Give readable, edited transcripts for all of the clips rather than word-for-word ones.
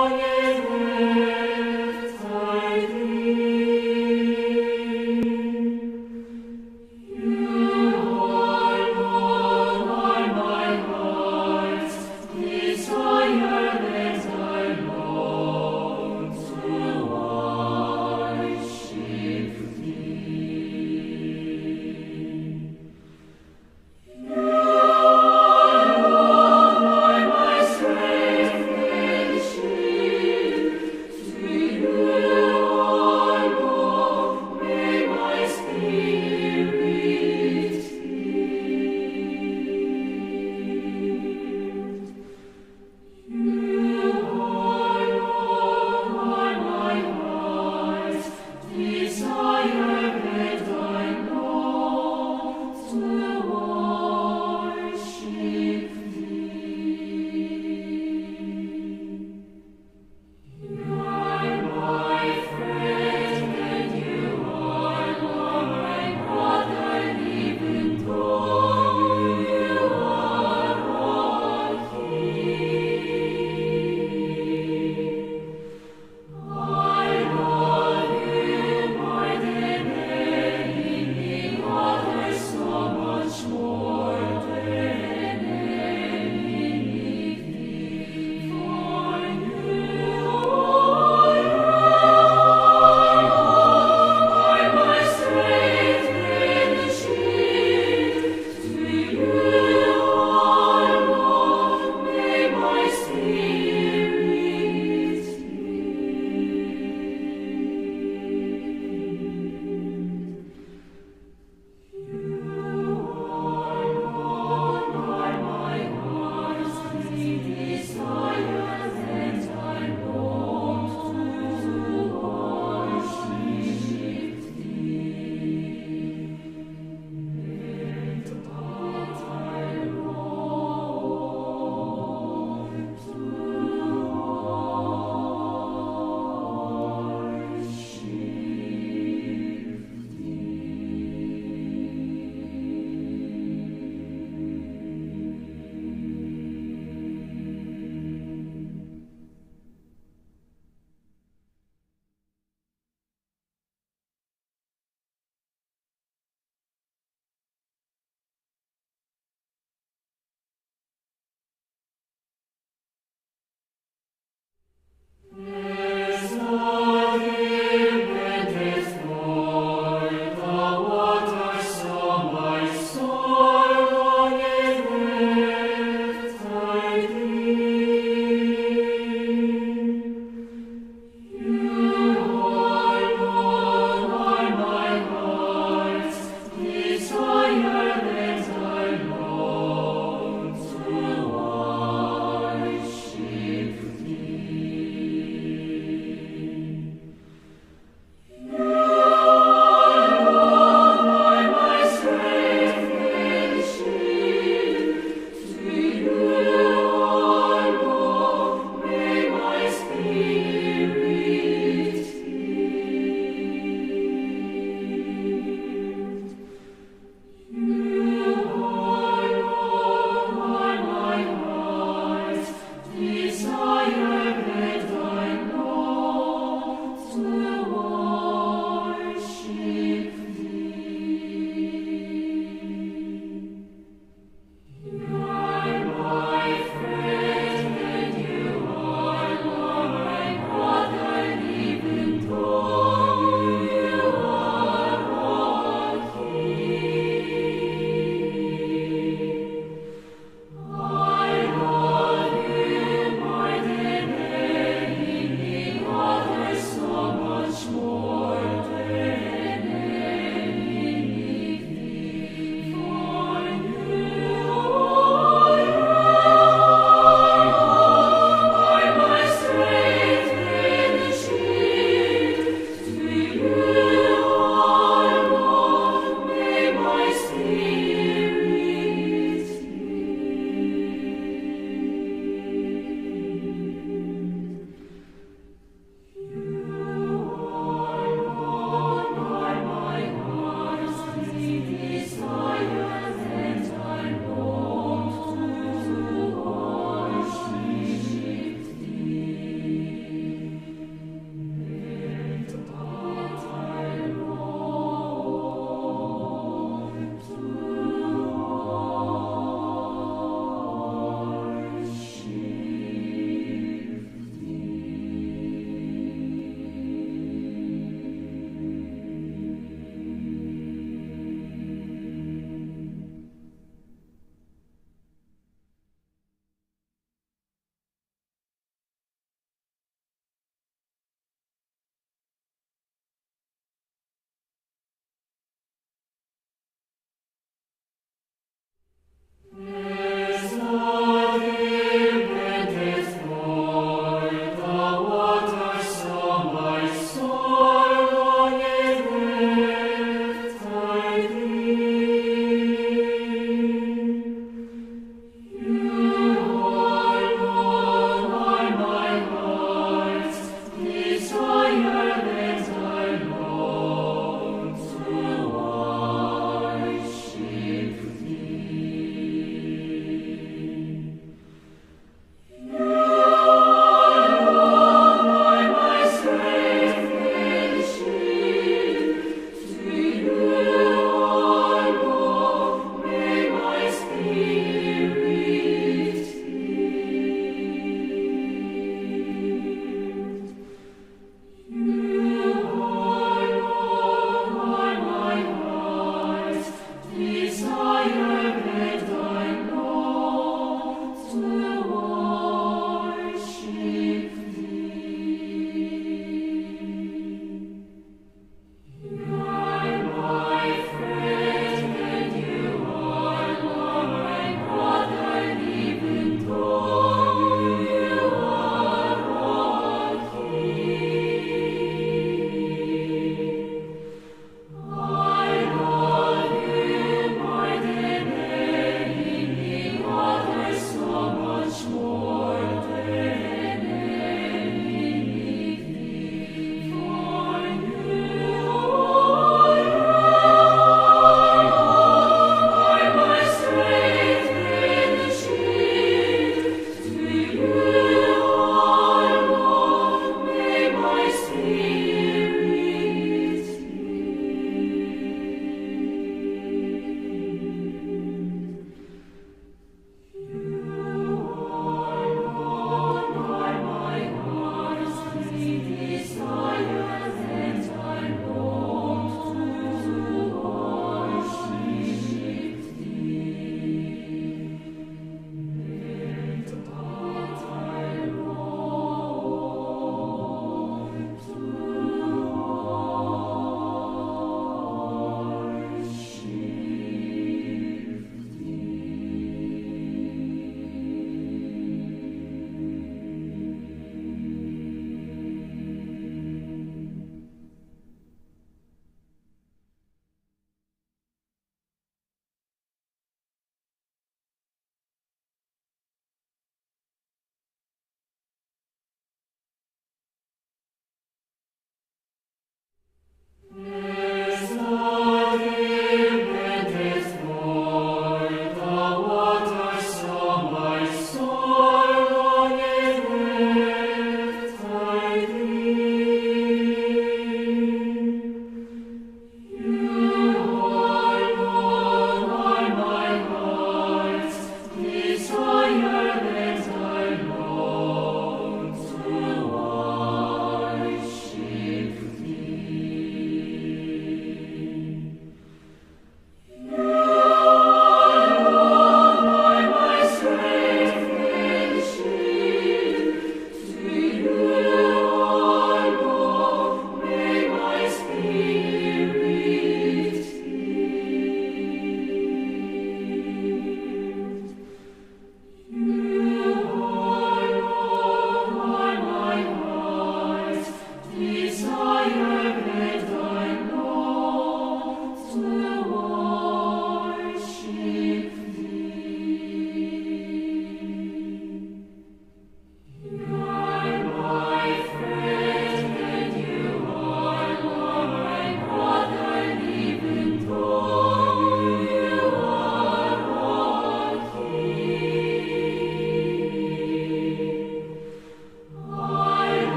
Longeth I thee. You alone are my heart's desire, and I long to worship thee. You alone are my strength and shield.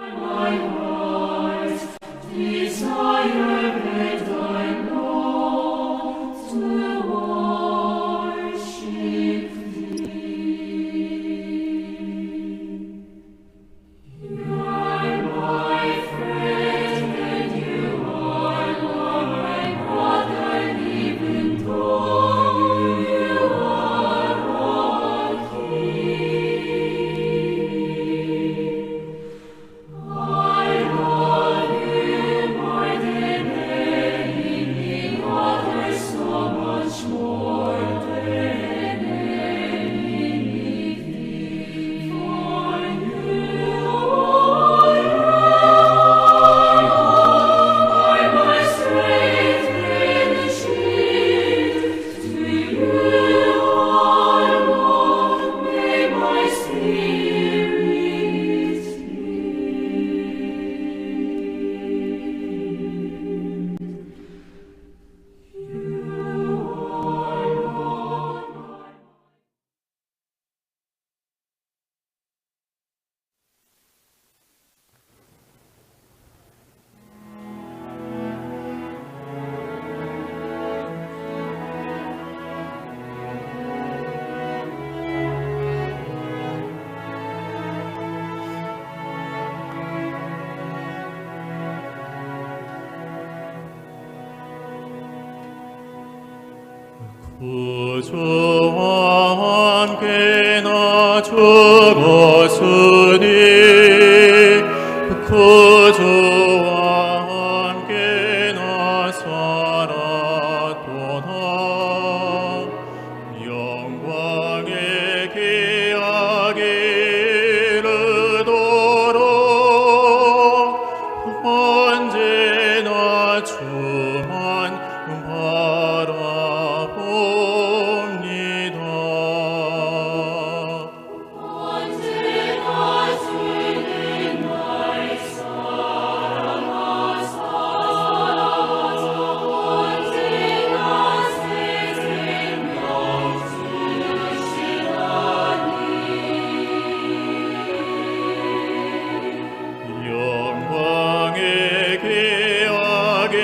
My heart desire and I long to worship Thee. You are my friend, and you are my brother, even though you are a king. I love you more than any other, so much more than anything. For you are my strength and shield. To you alone may my spirit yield. You are Lord, my 구주와 함께 나 죽었으니 구주와 함께 나 살았도다. 영광의 기약이 이르도록 언제나 주만 바라봅니다. 언제나 주는 날 사랑하사 언제나 새 생명 주시나니 영광의 기약이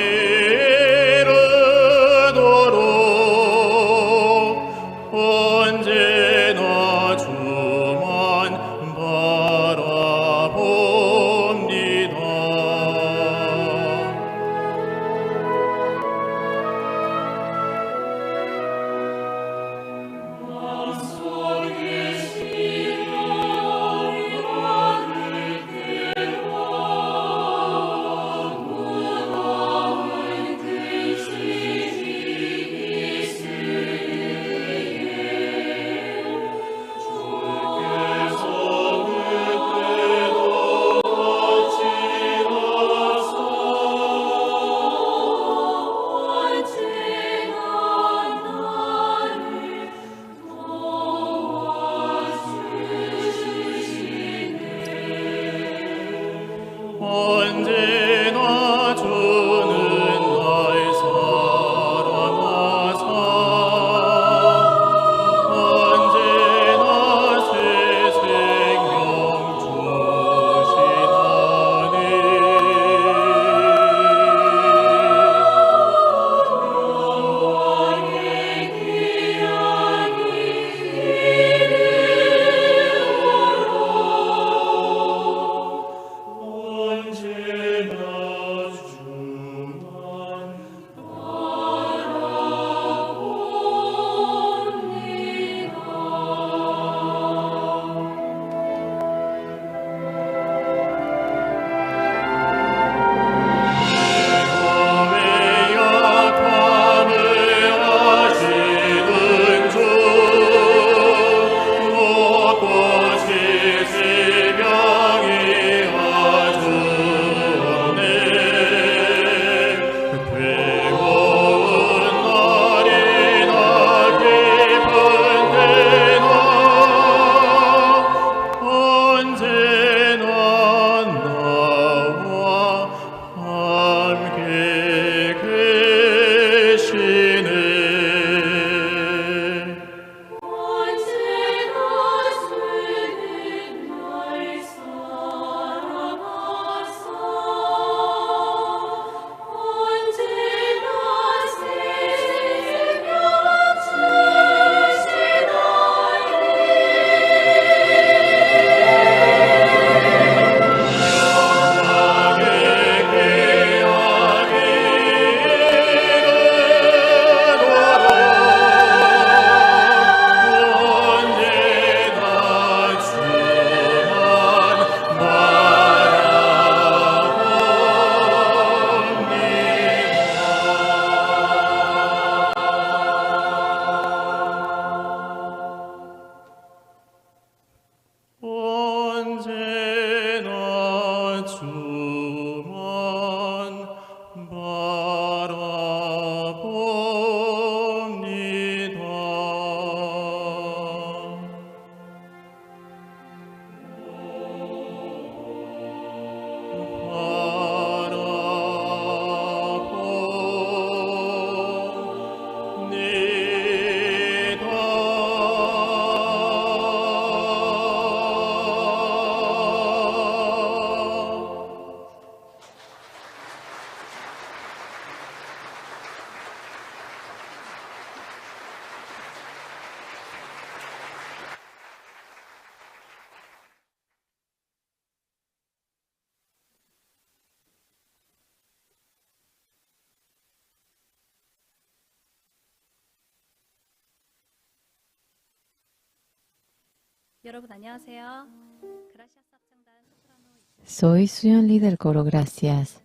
Soy Suyeon Lee del coro Gracias.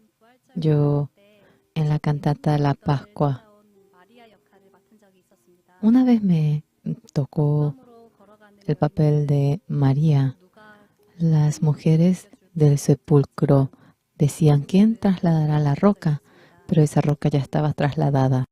Yo en la cantata La Pascua. Una vez me tocó el papel de María. Las mujeres del sepulcro decían, ¿quién trasladará la roca? Pero esa roca ya estaba trasladada.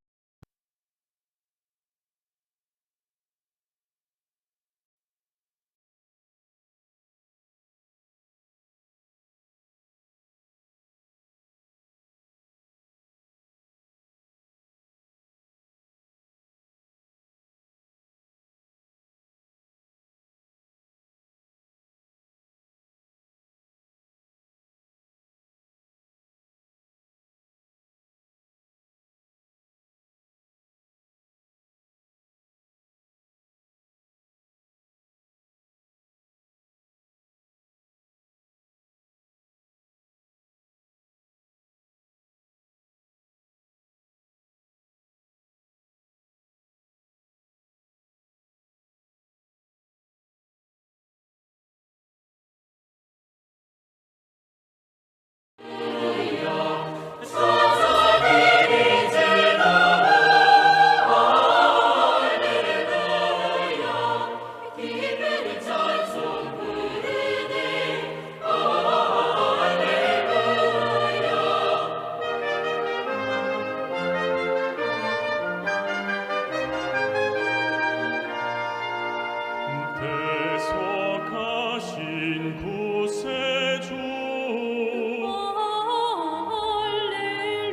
대속하신 구세주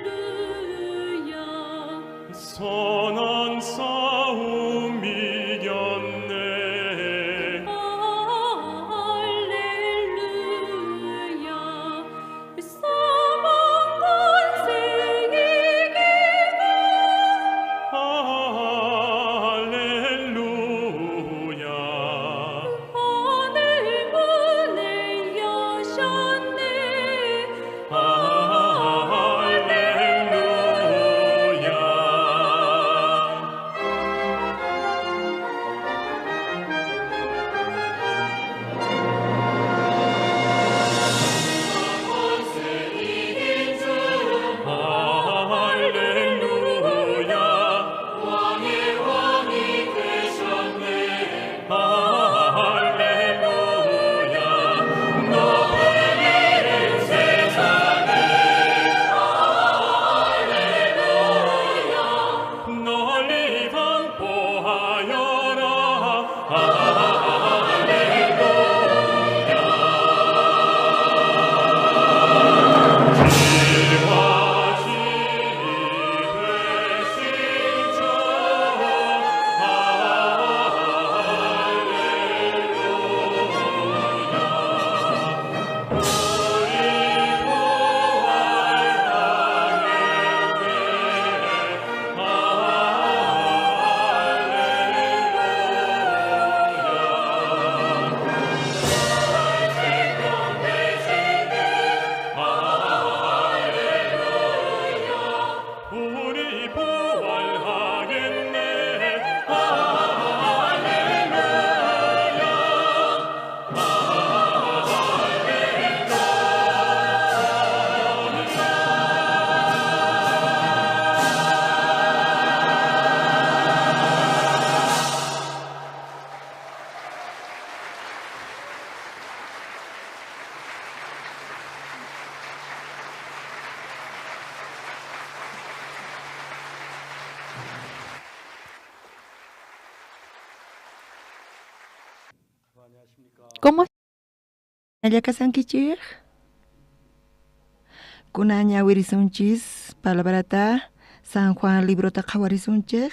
할렐루야 선한 싸움 이겼네 할렐루야 사망 권세 이기고 할렐루야 하늘 문을 여셨네 할렐루야 할렐루야 왕의 왕이 되셨네 할렐루야 높은 이름 세상에 할렐루야 널리 반포하여라 할렐루야 지와 지 되신 주 할렐루야 우리 부활하겠네 할렐루야 우리 부활하겠네 할렐루야 ¿Cómo Allakasankichik kunan ñawirisunchis palabrata San Juan librota qhawarisunchik.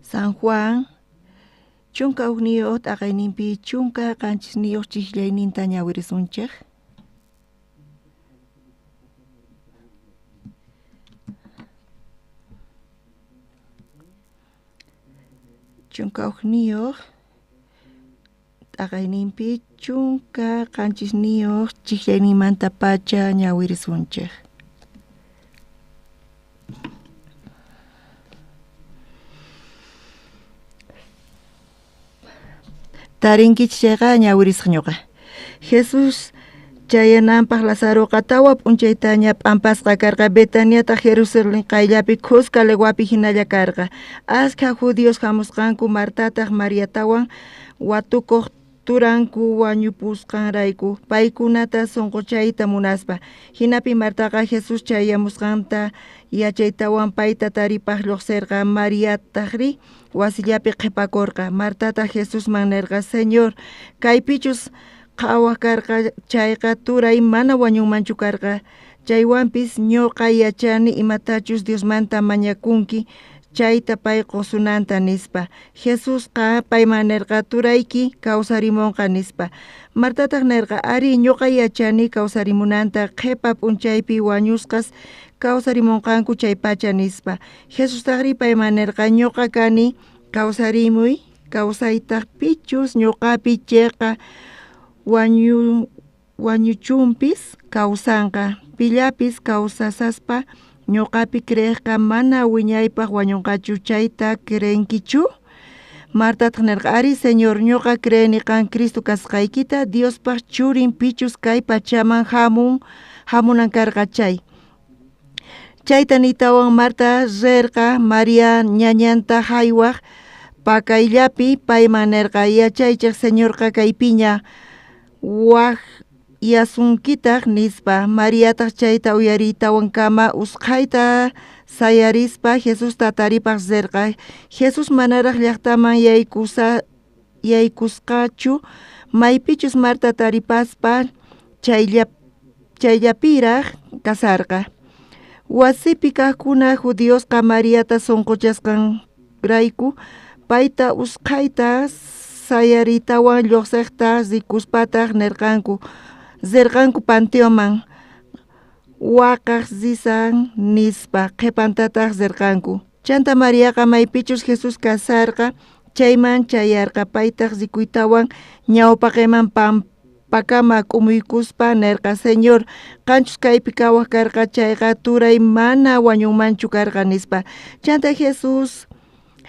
San Juan 11 t'aqayninpi 17 chiqllayninta ñawirisunchik. 11 t'aqayninpi 17 chiqllayninmantapacha ñawirisunchik. Tarinkichis chayqa ñawirisaq ñuqa. Jesús chayananpaq Lazaroqa tawa p'unchaytaña p'ampasqa karqa Betaniataq Jerusalén qayllapi khuska leguapi hinalla karqa. Askha judíos hamusqanku Martataq Mariatawan watukuq turanku wañupusqanrayku paykunata sunquchayta munaspa. Hinapi Martaqa Jesús chayamusqanta yachaytawan payta taripaq lluqsirqa Mariataqri wasillapi qhipakurqa. Martataq Jesusman nirqa: Señor, kaypichus qhawaq karqa chayqa turay mana wañunmanchu karqa. Chaywanpis ñuqa yachani imatachus Diosmanta mañakunki chayta pay qusunanta nispa. Jesusqa payman nirqa: turayki kawsarimunqa nispa. Martataq nirqa: ari, ñuqa yachani kawsarimunanta qhipa p'unchaypi wañusqas kawsarimunqanku chaypacha nispa. Jesustaqri payman nirqa: ñuqa kani kawsarimuy, kawsaytaq pichus ñuqapi chiqa wañuchunpis kawsanqa. Pillapis kawsasaspa ñuqapi creeqqa mana wiñaypaq wañunqachu. Chayta creenkichu? Martataq nirqa: ari, Señor, ñuqa creeni qan Cristo kasqaykita, Diospaq churin pichus kay pachaman hamunan karqa chay. Chayta niytawan Marta rirqa María ñañanta haywaq pakayllapi payman nirqa: yachaychik, Señorqa kaypiña waqyasunkitaq nispa. Mariataq chayta uyariytawankama usqhayta sayarispa Jesusta taripaq rirqa. Jesús manaraq llaqtaman yaykusqachu maypichus Marta taripaspa chayllapiraq kasarqa. Wasipi kaqkuna judíosqa Mariata sunquchasqanrayku payta usqhayta sayariytawan lluqsiqta rikuspataq nirqanku rirqanku panteonman waqaq risan nispa. Qhipantataq rirqanku. Chanta Mariaqa maypichus Jesús kasarqa chayman chayarqa. Paytaq rikuytawan ñawpaqinman pampakama k'umuykuspa nirqa: Señor, qanchus kaypi kawaq karqa chayqa turay mana wañunmanchu karqa nispa. Chanta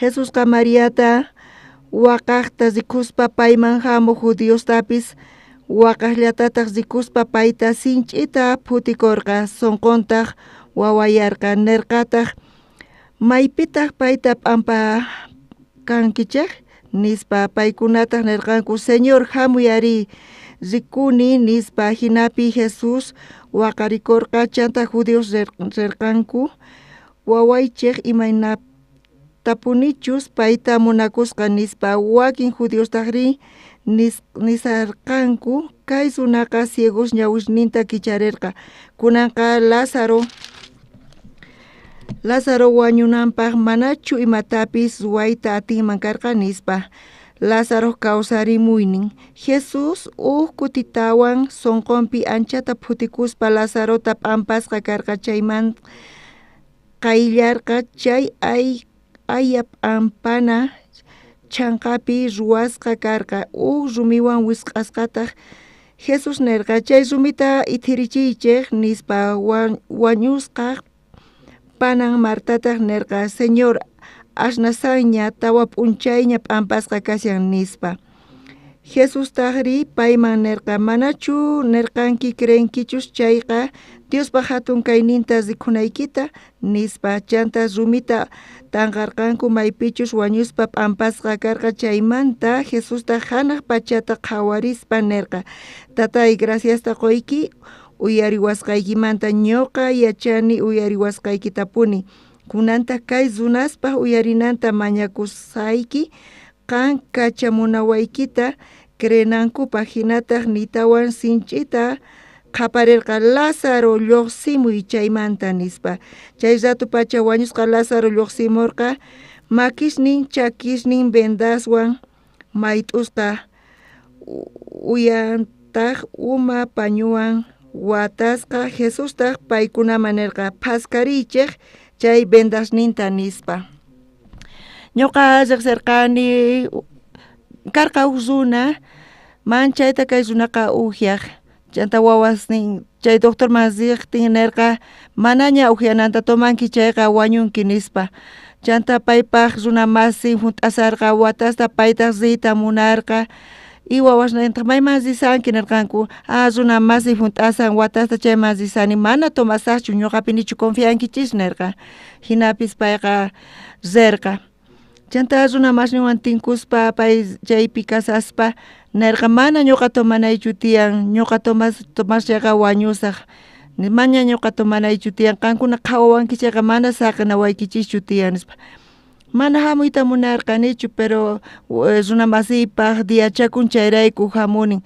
Jesusqa Mariata waqaqta rikuspa payman hamuq judiostapis waqaqllatataq rikuspa payta sinch'ita phutikurqa, sunquntaq wawayarqa. Nirqataq: maypitaq payta p'ampa kankichik nispa. Paykunataq nirqanku: Señor, hamuy ari, rikuni nispa. Hinapi Jesús waqarikurqa. Chanta judíos rirqanku: wawaychik imaynatapunichus payta munakusqa nispa. Wakin judiostaqri nisarqanku: kay runaqa ciegos ñawisninta kicharirqa, kunanqa Lázaro wañunanpaq manachu imatapis ruwayta atinman karqa nispa. Lázaro kawsarimuynin. Jesús uj kutitawan sunqunpi anchata phutikuspa Lazarota p'ampasqa karqa chayman qayllarqa. Chay aya p'ampana chhanqapi ruwasqa karqa, uj rumiwan wisq'asqataq. Jesús nirqa: chay rumita ithirichiychik nispa. Wañusqaq panan Martataq nirqa: Señor, asnasanña, tawa p'unchayña p'ampasqa kashan nispa. Jesustaqri payman nirqa: manachu nirqanki creenkichus chayqa Diospaq hatun kayninta rikunaykita nispa. Chanta rumita tanqarqanku maypichus wañuspa p'ampasqa karqa chaymanta. Jesustaq hanaq pachata qhawarispa nirqa: Tatay, graciasta quyki uyariwasqaykimanta. Ñuqa yachani uyariwasqaykitapuni. Kunantaq kay runaspaq uyarinanta mañakusayki qan kachamunawaykita creenankupaq. Hinataq niytawan sinch'ita qhaparirqa: Lázaro, lluqsimuy chaymanta nispa. Chay rato pacha wañusqa Lázaro lluqsimurqa, makisnin chakisnin vendaswan mayt'usqa, uyantaq uma pañuwan watasqa. Jesustaq paykunaman nirqa: phaskariychik chay vendasninta nispa. Ñuqa riqsirqani karqa uj runa manchayta kay runaqa ukyaq. Chanta wawasnin chay doctorman riqtin nirqa: manaña ukyananta tomanki chayqa wañunki nispa. Chanta paypaq runa masin hunt'asarqa watasta, paytaq riyta munarqa. Y wawasnintaq mayman risanki nirqanku, ah runa masiy junt'asan watasta chayman risani mana tomasaqchu ñuqapinichu confiankichis nirqa. Jinapis payqa rirqa. Chanta runa masninwan tinkuspa pay chaypi kasaspa nirqa mana ñuqa tomanaychu tiyan, ñuqa tomaschaqa wañusaq, mana ñuqa tomanaychu tiyan, qankuna qhawawankichik chayqa mana saqinawaykichischu tiyan nispa. Mana hamuyta munarqanichu pero runa masiypaq diachakun chayrayku hamunin,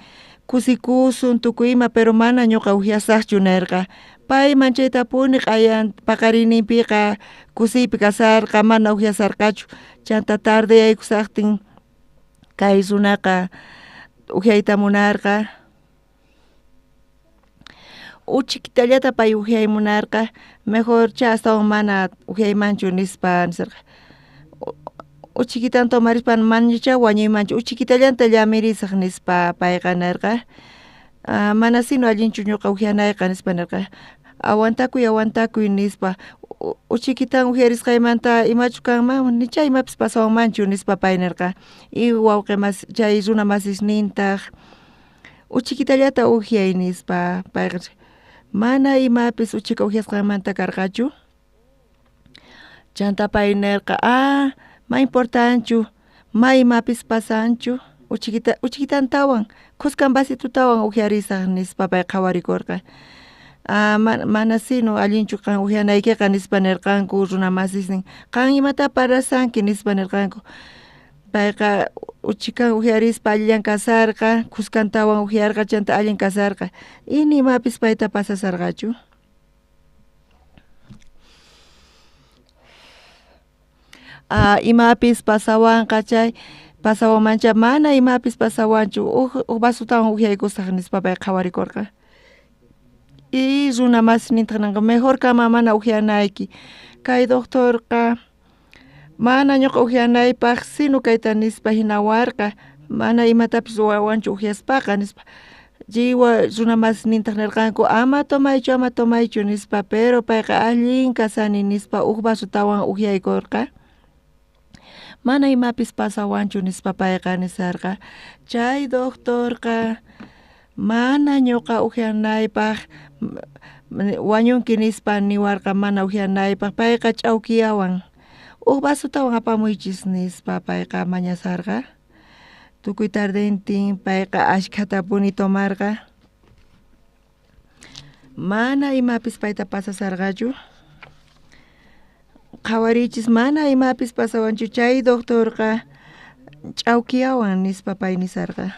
kusikusun tukuy ima pero mana ñuqa uhyasaqchu nirqa. Pay manchaytapuni q'ayan paqarinninpiqa kusiypi kasarqa mana uhyasarqachu, chanta tardeyaykusaqtin kay runaqa uhyayta munarqa, uchikitallata pay uhyay munarqa, mejor cha astawan mana uhyaymanchu nispa nisarqa. Uchikitan tomarispa manacha wañuymanchu, uchikitallanta llamirisaq nispa payqa nirqa. Mana sino allinchu ñuqa uhyanayqa nispa nirqa. Aguantakuy aguantakuy nispa, uchikitan uhyarisqaymanta imachu kanman, nicha imapis pasawanmanchu nispa pay nirqa. Y wawqi mas chay runa masisnintaq uchikitallata uhyay nispa payqa mana imapis uchika uhyasqanmanta karqachu. Chanta pay nirqa, ah ma importanchu, ma imapis pasanchu, uchikitantawan khuskan vasitutawan uhyarisaq nispa pay qhawarikurqa. Ah mana sino allinchu qan uhyanaykiqa nispa nirqanku runa masisnin, qan imata parlasanki nispa nirqanku. Payqa uchikan uhyarispa allillan kasarqa, khuskantawan uhyarqa chanta allin kasarqa, y ni imapis payta pasasarqachu. Ah, imapis pasawanqa chay pasawanmancha mana imapis pasawanchu, uj vasutawan uhyaykusaq nispa pay qhawarikurqa. Y runa masisnintaq ninqa mejor kama mana uhyanayki, kay doctorqa mana ñuqa uhyanaypaq sino kayta nispa hinawarqa, mana imatapis ruwawanchu uhyaspaqa nispa. Lliwa runa masisnintaq nirqanku ama tomaychu ama tomaychu nispa, pero payqa allin kasani nispa uj vasutawan uhyaykurqa. Mana imapis pasawanchu nispa payqa nisarqa. Chay doctorqa mana ñuqa uhyanaypaq wañunki nispa niwarqa mana uhyanaypaq, payqa ch'awkiyawan, uj vasutawan apamuychis nispa payqa mañasarqa. Tukuy tardentin payqa ashkhatapuni tomarqa. Mana imapis payta pasasarqachu. Qhawarichis mana imapis pasawanchu chay doctorqa ch'awkiyawan nispa pay nisarqa.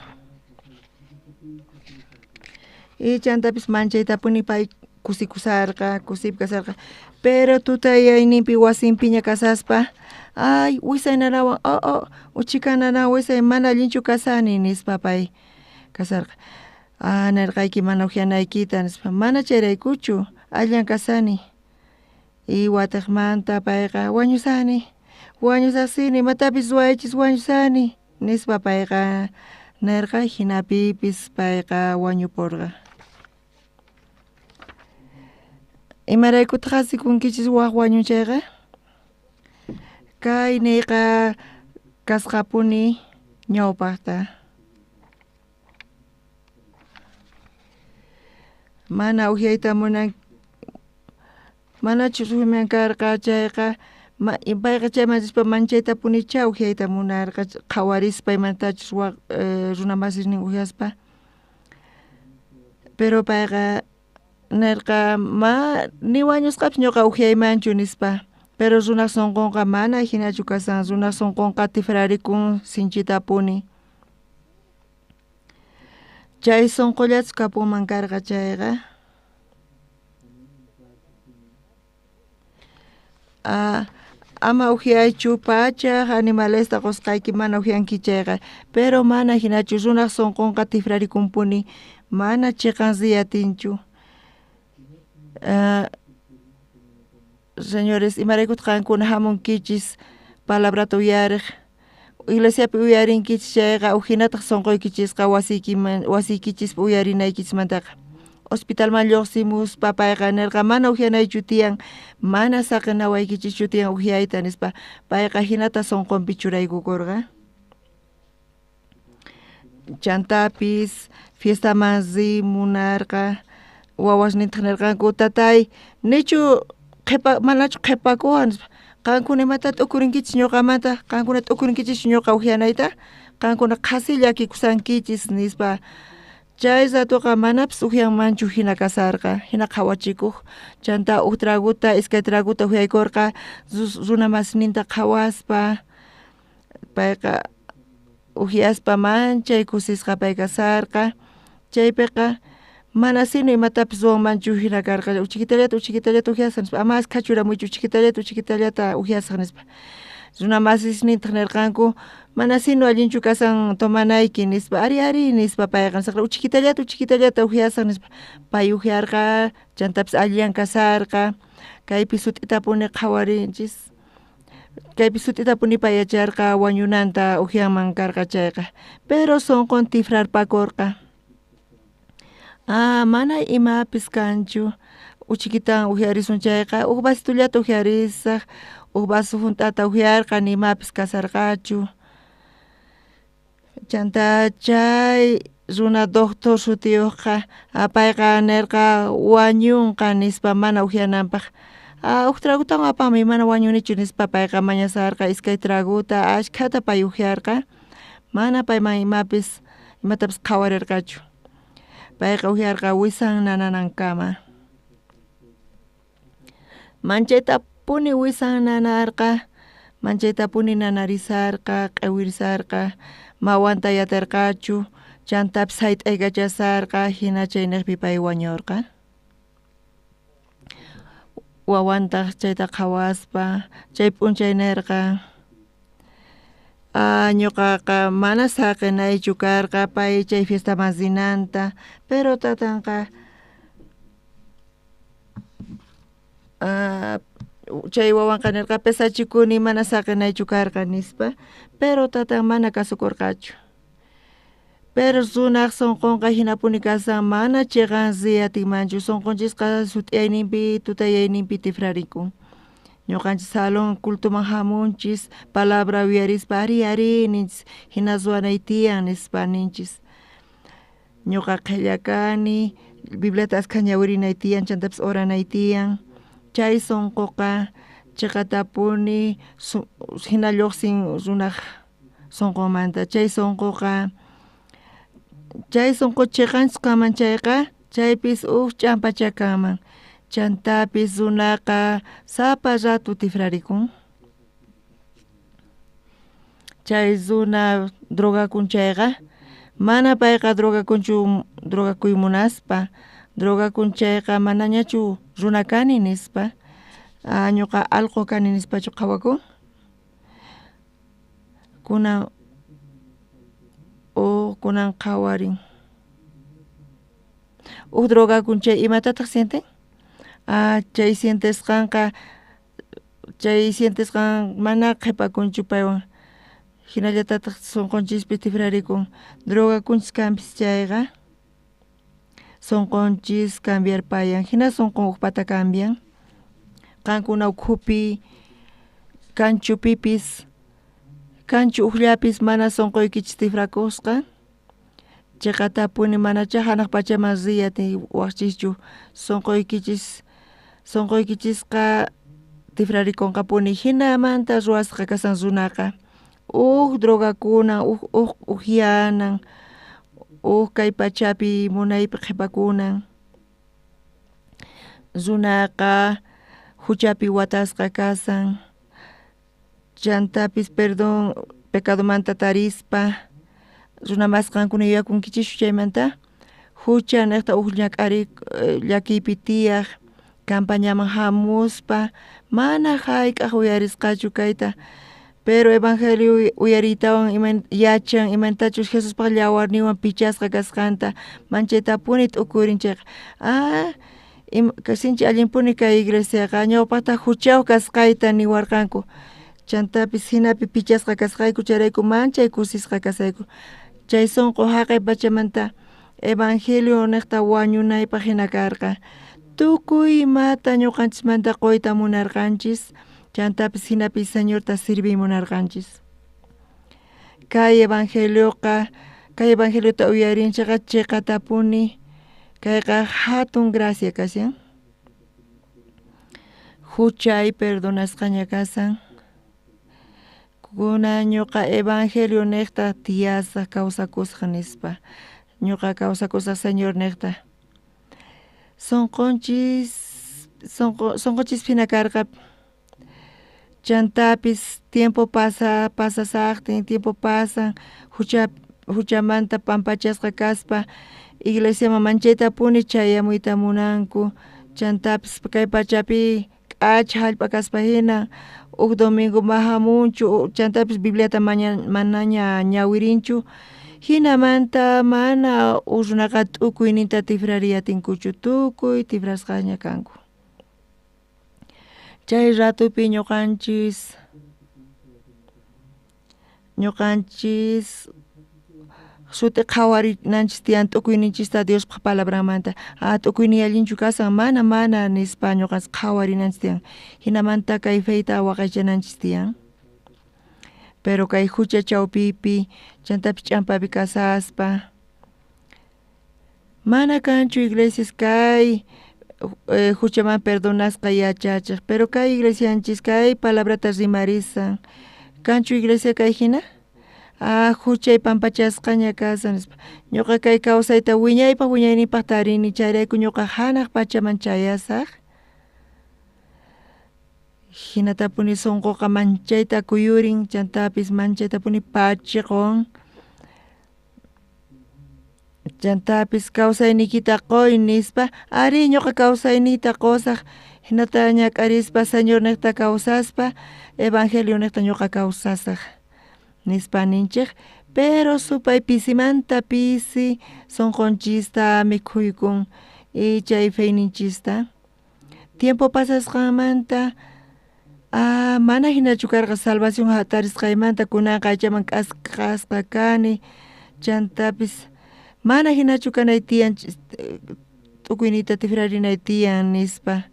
Y chantapis manchaytapuni pay kusikusarqa, kusiypi kasarqa, pero tutayayninpi wasinpiña kasaspa, ay wisay nanawan, oh oh uchika nanawan wisay mana allinchu kasani nispa pay kasarqa. Ah nirqayki mana uhyanaykita nispa, mana chayraykuchu allillan kasani. Y watiqmanta payqa wañusani, wañusaqsini imatapis ruwaychis wañusani nispa payqa nirqa, hinapipis payqa wañupurqa. Imaraykutaq asikunkichis waj wañun chayqa? Kay niyqa kasqapuni ñawpaqta. Mana uhyayta munan, manachus uhyayman karqa chayqa, payqa chayman rispa manchaytapunicha uhyayta munarqa, qhawarispa imatachus waj runa masisnin uhyaspa. Pero payqa nirqa ma ni wañusqapis ñuqa uhyaymanchu nispa, pero runaq sunqunqa mana hinachu kasan, runaq sunqunqa tifrarikun sinchitapuni. Chay sunqullachu kapunman karqa chayqa. Ah, ama uhyaychu pachaj animalesta qusqayki mana uhyanki chayqa, pero mana hinachu runaq sunqunqa tifrarikunpuni, mana chiqan riyatinchu. Señores, imaraykutaq qankuna hamunkichis palabrata uyariq, iglesiapi uyarinkichis chayqa ujinataq sunquykichisqa wasiykichispi uyarinaykichismantaqa. Hospitalman lluqsimuspa payqa nirqa mana uhyanaychu tiyan, mana saqinawaykichischu tiyan uhyayta nispa, payqa hinata sunqunpi churaykukurqa. Chantapis fiestaman riy munarqa, wawasnintaj nerqanku tatay nichu qhepa manachu qhepakuwan nispa, qankuna imata t'ukurinkichis ñuqamanta, qankuna t'ukurinkichis ñuqa ujyanayta, qankuna qhasi llakikushankichis nispa. Chay ratoqa manapis ujyanmanchu jina kasarqa, jina qhawachikuj, chanta uj traguta iskay traguta ujyaykorqa runa masininta qhawaspa, payqa ujyaspa manchay kusisqa pay kasarqa, chaypiqa mana sino imatapis ruwanmanchu jina karqa, uchikitallata uchikitallata ujyasaj nispa, ama ashkha churamuychu uchikitallata uchikitallata ujyasaj nispa. Runa masisnintaj nerqanku mana sino allinchu kasan tomanayki nispa, ari ari nispa payqa nisarqa uchikitallata uchikitallata ujyasaj nispa, pay ujyarqa chantapis allillan kasarqa, kaypi sut'itapuni qhawarinchis, kaypi sut'itapuni pay yacharqa wañunanta ujyanman karqa chayqa, pero sonqon tifrarpakorqa, ah mana imapis kanchu uchikitawan ujyarisun chayqa uj vasitullata ujyarisaj, uj vaso junt'ata ujyarqa ni imapis kasarqachu, chanta chay runa doctor sutiyojqa payqa nerqa wañunqa nispa mana ujyananpaj, ah uj tragutawan apamuy mana wañunichu nispa payqa mañasarqa iskay traguta ashkhata pay ujyarqa, mana payman imapis imatapis qhawarerqachu, payqa ujyarqa wisan nananankama, manchaytapuni wisan nanarqa, manchaytapuni nanarisarqa, q'ewirisarqa, mawanta yaterqachu, chantapis jayt'aykachasarqa, jina chaynejpi pay wañorqa. Wawantaj chayta qhawaspa chay p'unchay nerqa, ah ñuqaqa mana saqenaychu karqa pay chay fiestaman rinanta, pero tatanqa chay wawanqa nerqa pesachikuni mana saqenaychu karqa nispa, pero tatan mana kasukorqachu. Pero runaj sonqonqa jinapuni kasan mana cheqan riy atinmanchu, sonqonchisqa sut'iyayninpi tutayayninpi tifrarikun. Ñuqanchis salón cultoman jamunchis palabra uyarispa ari ari ninchis, jina ruwanay tiyan nispa ninchis. Ñuqa qhella kani, Bibliata askha ñawirinay tiyan chantapis oranay tiyan, chay sonqoqa cheqatapuni jina lluqsin runaj sonqonmanta, chay sonqoqa chay sonqo cheqanchus kanman chayqa chaypis uj ch'ampacha kanman, chantapis runaqa sapa rato tifrarikun. Chay runa drogakun chayqa mana payqa drogakunchu drogakuy munaspa, drogakun chayqa manañachu runa kani nispa, ah ñuqa alqo kani nispachu qhawakun, kunan uj kunan qhawarin, uj drogakun chay imatataj sienten, ah chay sientesqanqa chay sientesqan mana qhepakunchu paywan, jinallatataj sonqonchispi tifrarikun, drogakunchis kanpis chayqa sonqonchis cambiarpayan, jina sonqon ujpata cambian, qankuna ukhupi kanchu pipis kanchu ujllapis mana sonqoykichis tifrakusqa, cheqatapuni manacha janaj pachaman riy atiwajchischu, sonqoykichis sonqoykichisqa tifrarikonqapuni, jinamanta ruwasqa kasan runaqa, uj drogakunan, uj uj ujyanan, uj kay pachapi munaypi qhepakunan, runaqa juchapi watasqa kasan, chantapis perdón pecadomanta tarispa, runa mas qankuna yuyakunkichischu chaymanta, jucha nejta uj ñak'ari llakiypi tiyaj, campañaman jamuspa mana jayk'aj uyarisqachu kayta, pero evangelio uyariytawan iman yachan imatachus Jesuspaj llawarninwan pichasqa kasqanta, manchaytapuni t'ukurin chayqa, ah sinchi allinpuni kay iglesiaqa ñawpajta juchayoj kasqayta niwarqanku, chantapis jinapi pichasqa kasqayku chayrayku manchay kusisqa kasayku, chay sonqo jaqay pachamanta evangelio nejta wañunaypaj jina karqa, tukuy imata ñuqanchismanta quyta munarqanchis, chantapis jinapi Señorta sirviy munarqanchis. Kay evangelioqa Kay evangeliota uyarinchikqa chiqatapuni kayqa hatun gracia kashan. Huchay perdonasqaña kasan. Kunan ñuqa evangelio niqta tiyasaq kawsakusaq nispa. Ñuqa kawsakusaq Señor niqta. Sunqunchis sunqunchis hina karqa chantapis tiempo pasa pasasaqtin tiempo pasan hucha huchamanta pampachasqa kaspa iglesiaman manchaytapuni chayamuyta munanku chantapis kay pachapi k'acha hallp'a kaspa hina huk domingo ma hamunchu chantapis bibliata manaña ñawirinchu hinamanta mana huk runaqa t'ukuyninta tikrariy atinkuchu tukuy tikrasqaña kanku. Chay ratupi ñuqanchis ñuqanchis sut'i qhawarinanchis tiyan t'ukuyninchista Diospaq palabranmanta a t'ukuyniy allinchu kasan mana mana nispa ñuqanchis qhawarinanchis tiyan hinamanta kay feyta waqaychananchis tiyan pero kay hucha chawpipi chantapis ch'ampapi kasaspa mana kanchu iglesias kay huchaman perdonasqa yachachiq pero kay iglesianchis kay palabrata rimarisan kanchu iglesia kay hina ah huchay pampachasqaña kasan nispa ñuqa kay kawsayta wiñaypaq wiñayninpaq tarini chayrayku ñuqa hanaq pachaman chayasaq hinatapuni sunquqa manchayta kuyurin chantapis manchaytapuni pachiqun chantapis kawsayniykita quy nispa ari ñuqa kawsayniyta qusaq hinata ñak'arispa Señor niqta kawsaspa evangelio niqta ñuqa kawsasaq nispa ninchik pero supay pisimanta pisi sunqunchista mikhuykun y chay feyninchista tiempo pasasqanmanta ah mana hinachu karqa salvación hatarisqaymanta kunanqa aychaman k'askasqa kani chantapis mana hinachu kanay tiyan t'ukuyniyta tikrarinay tiyan nispa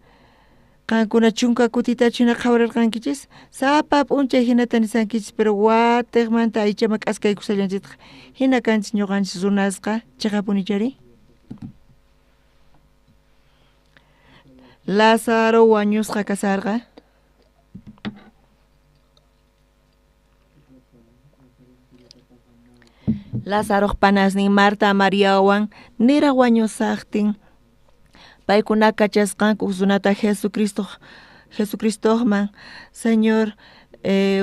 qankuna chunka kutitachu hina qhawarirqankichis sapa p'unchay hinata nisankichis pero watiqmanta aychaman k'askaykushallanchiktaq hina kanchis ñuqanchis runasqa chiqapunichari. Lázaro wañusqa kasarqa. Lázaroq panasnin Marta Mariawan niraq wañusaqtin paykuna kachasqanku runata Jesucristo Jesucristoqman Señor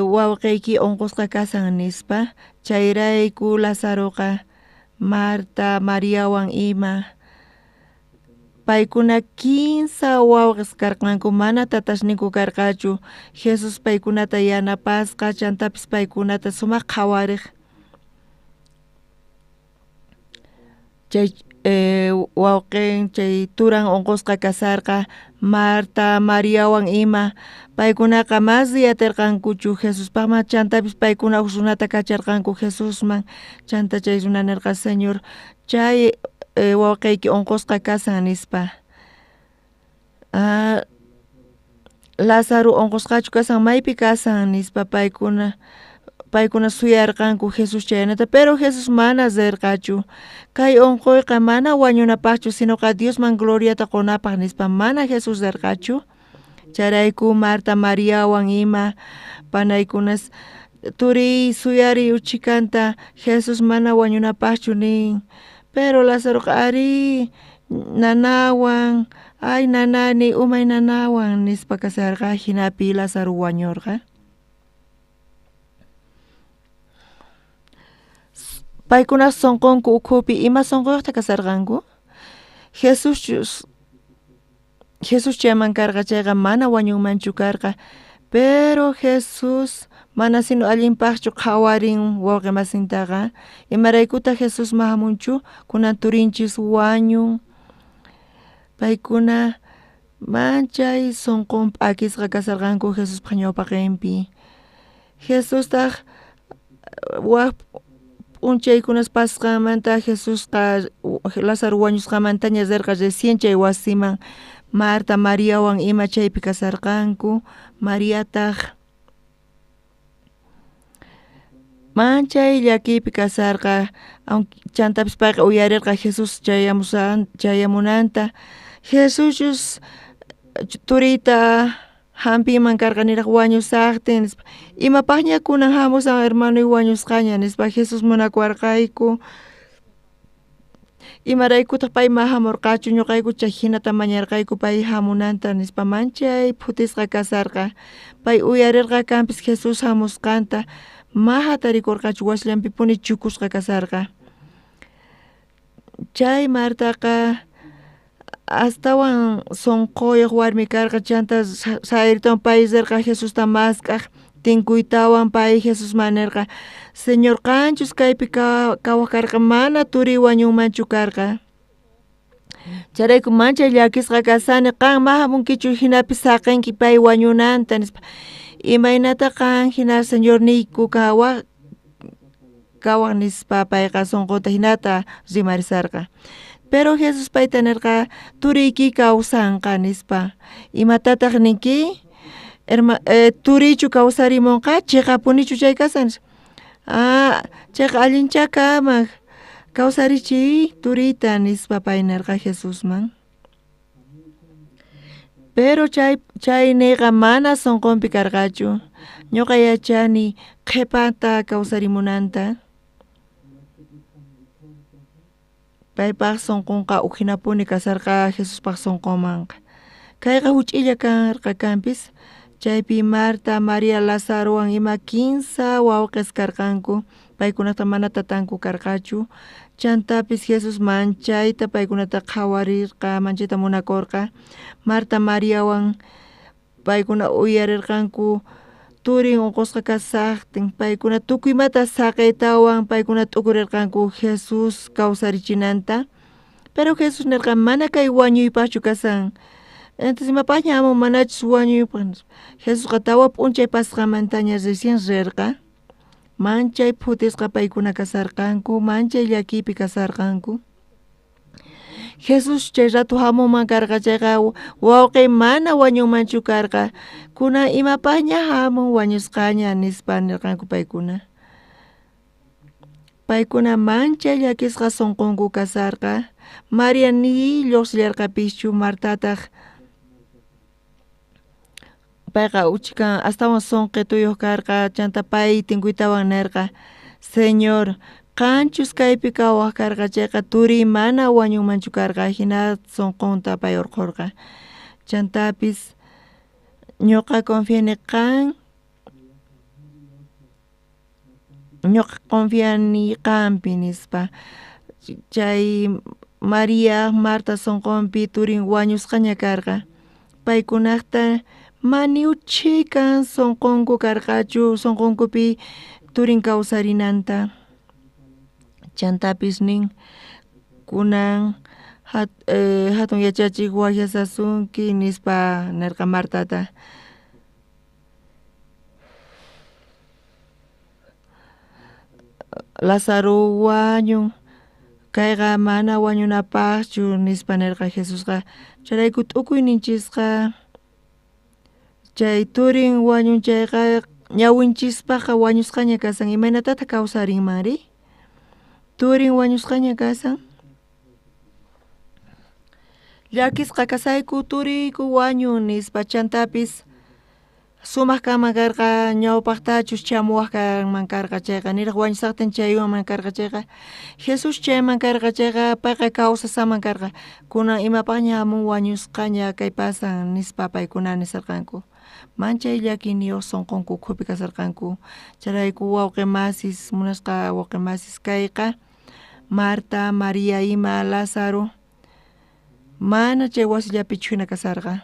wawqiyki unqusqa kasan nispa chayrayku Lázaroqa Marta Mariawan ima paykuna kinsa wawqis karqanku mana tatasninku karqachu Jesus paykunata yanapasqa chantapis paykunata sumaq qhawariq chay wawqin chay turan unqusqa kasarqa Marta Mariawan ima paykunaqa mas riyatirqankuchu Jesuspaqman chantapis paykuna huk runata kacharqanku Jesusman chanta chay runa nirqa Señor chay wawqiyki unqusqa kasan nispa ah Lázaro unqusqachu kasan maypi kasan nispa paykuna paykuna suyarqanku Jesus chayanata pero Jesus mana rirqachu kay unquyqa mana wañunapaqchu sinoqa Diosman gloriata qunapaq nispa mana Jesus rirqachu chayrayku Marta Mariawan ima panaykunas turiy suyariy uchikanta Jesus mana wañunapaqchu nin pero Lázaroqa ari nanawan ay nanani umay nanawan nispa kasarqa hinapi Lázaro wañurqa. Paykuna sunqunku ukhupi ima sunquyuqta kasarqanku Jesuschus Jesus chayman karqa chayqa mana wañunmanchu karqa pero Jesus mana sino allinpaqchu qhawarin wawqi masintaqa imaraykutaq Jesus ma hamunchu kunan turinchis wañun paykuna manchay sunqun p'akisqa kasarqanku Jesuspaq ñawpaqinpi Jesustaq wak p'unchaykunas pasasqanmanta Jesusqa Lázaro wañusqamantaña rirqa recién chay wasiman Marta Mariawan ima chaypi kasarqanku Mariataq Manchay llakiypi kasarqa, chantapis payqa uyarerqa Jesús chayamunanta. Jesuschus turiyta jampinman karqa niraj wañusajtin nispa, imapajña kunan jamusan hermanoy wañusqaña nispa, Jesús munakuwarqayku, imaraykutaj pay ma jamorqachu, ñuqayku chay jinata mañarqayku pay jamunanta nispa, manchay phutisqa kasarqa. Pay uyarerqa kanpis Jesús jamusqanta, ma jatarikorqachu, wasillanpipuni chukusqa kasarqa. Chay Martaqa astawan sonqoyoj warmi karqa, chanta sayritawan pay rerqa Jesusta mask'aj, tinkuytawan pay Jesusman nerqa, Señor qanchus kaypi kawaj karqa, mana turiy wañunmanchu karqa. Chayrayku manchay llakisqa kasani, qan ma jamunkichu jinapi saqenki pay wañunanta nispa. Imaynata qan jina Señorniyku kawaj nispa payqa sonqonta jinata rimarisarqa. Pero Jesús payta nerqa, turiyki kawsanqa nispa. Imatataj ninki? Turiychu kawsarimunqa, chiqapunichu chay kasan nispa. Ah, chayqa allincha kamaq, kawsarichiy turiyta nispa pay nerqa Jesusman. Pero chay niyqa mana sonqonpi karqachu. Ñuqa yachani qhipanta kawsarimunanta. Paypaj sonqonqa ujinapuni kasarqa Jesuspaj sonqonmanqa. Kayqa huch'illa karqa kanpis, chaypi Marta, María, Lazarowan ima 15 wawqis karqanku, paykunata mana tatanku karqachu. Chantapis Jesús manchayta paykunata qhawarirqa, manchayta munakurqa. Marta, Mariawan paykuna uyarirqanku turin unqusqa kasajtin, paykuna tukuymata saqiytawan paykuna t'ukurirqanku Jesús kawsarichinanta. Pero Jesús nerqa, mana kay wañuypaqchu kasan. Entonces imapaqña hamun manachus wañuypaq nispa. Jesusqa 4 p'unchay pasqamantaña recién rerqa. Manchay phutisqa paykuna kasarqanku, manchay llakiypi kasarqanku. Jesús chay rato hamunman karqa chayqa wawqiy mana wañunmanchu karqa. Kunan imapaqña hamun wañusqaña nispa nirqanku paykuna. Paykuna manchay llakisqa sonqonku kasarqa. María ni lluqsillarqapischu, Martataq payqa uchikan astawan sonqituyuq karqa, chanta pay tinkuytawan nerqa, Señor, qanchus kaypi kawaj karqa chayqa turiy mana wañunmanchu karqa, jina sonqonta pay urqhurqa. Chantapis ñuqa confiani qan, ñuqa confiani qanpi nispa. Chay María, Marta sonqonpi turin wañusqaña karqa. Paykunaqta maniuchikan sonqonku karqachu, sonqonkupi turin kawsarinanta. Chantapis nin, kunan hatun yachachik waqyasasunki nispa nerqa Martata. Lázaro wañun, kayqa mana wañunapaqchu nispa nerqa Jesusqa. Chayrayku t'ukuyninchisqa chay turin wañun chayqa ñawinchispaqqa wañusqaña kasan, imaynatataq kawsarinmanri? Turin wañusqaña kasan. Llakisqa kasayku turiyku wañun nispa, chantapis sumaq kanman karqa ñawpaqtachus chamuwaq kanman karqa chayqa, niraj wañusaqtin chaywanman karqa chayqa, Jesús chayman karqa chayqa payqa kawsasaman karqa. Kunan imapaqña hamun wañusqaña kay pasan nispa paykuna nisarqanku. Manchay llakiyniyuq sonqonku ukhupi kasarqanku. Chayrayku wawqi masis, munasqa wawqi masis kayqa, Marta, María ima, Lázaro mana chay wasillapichu hina kasarqa.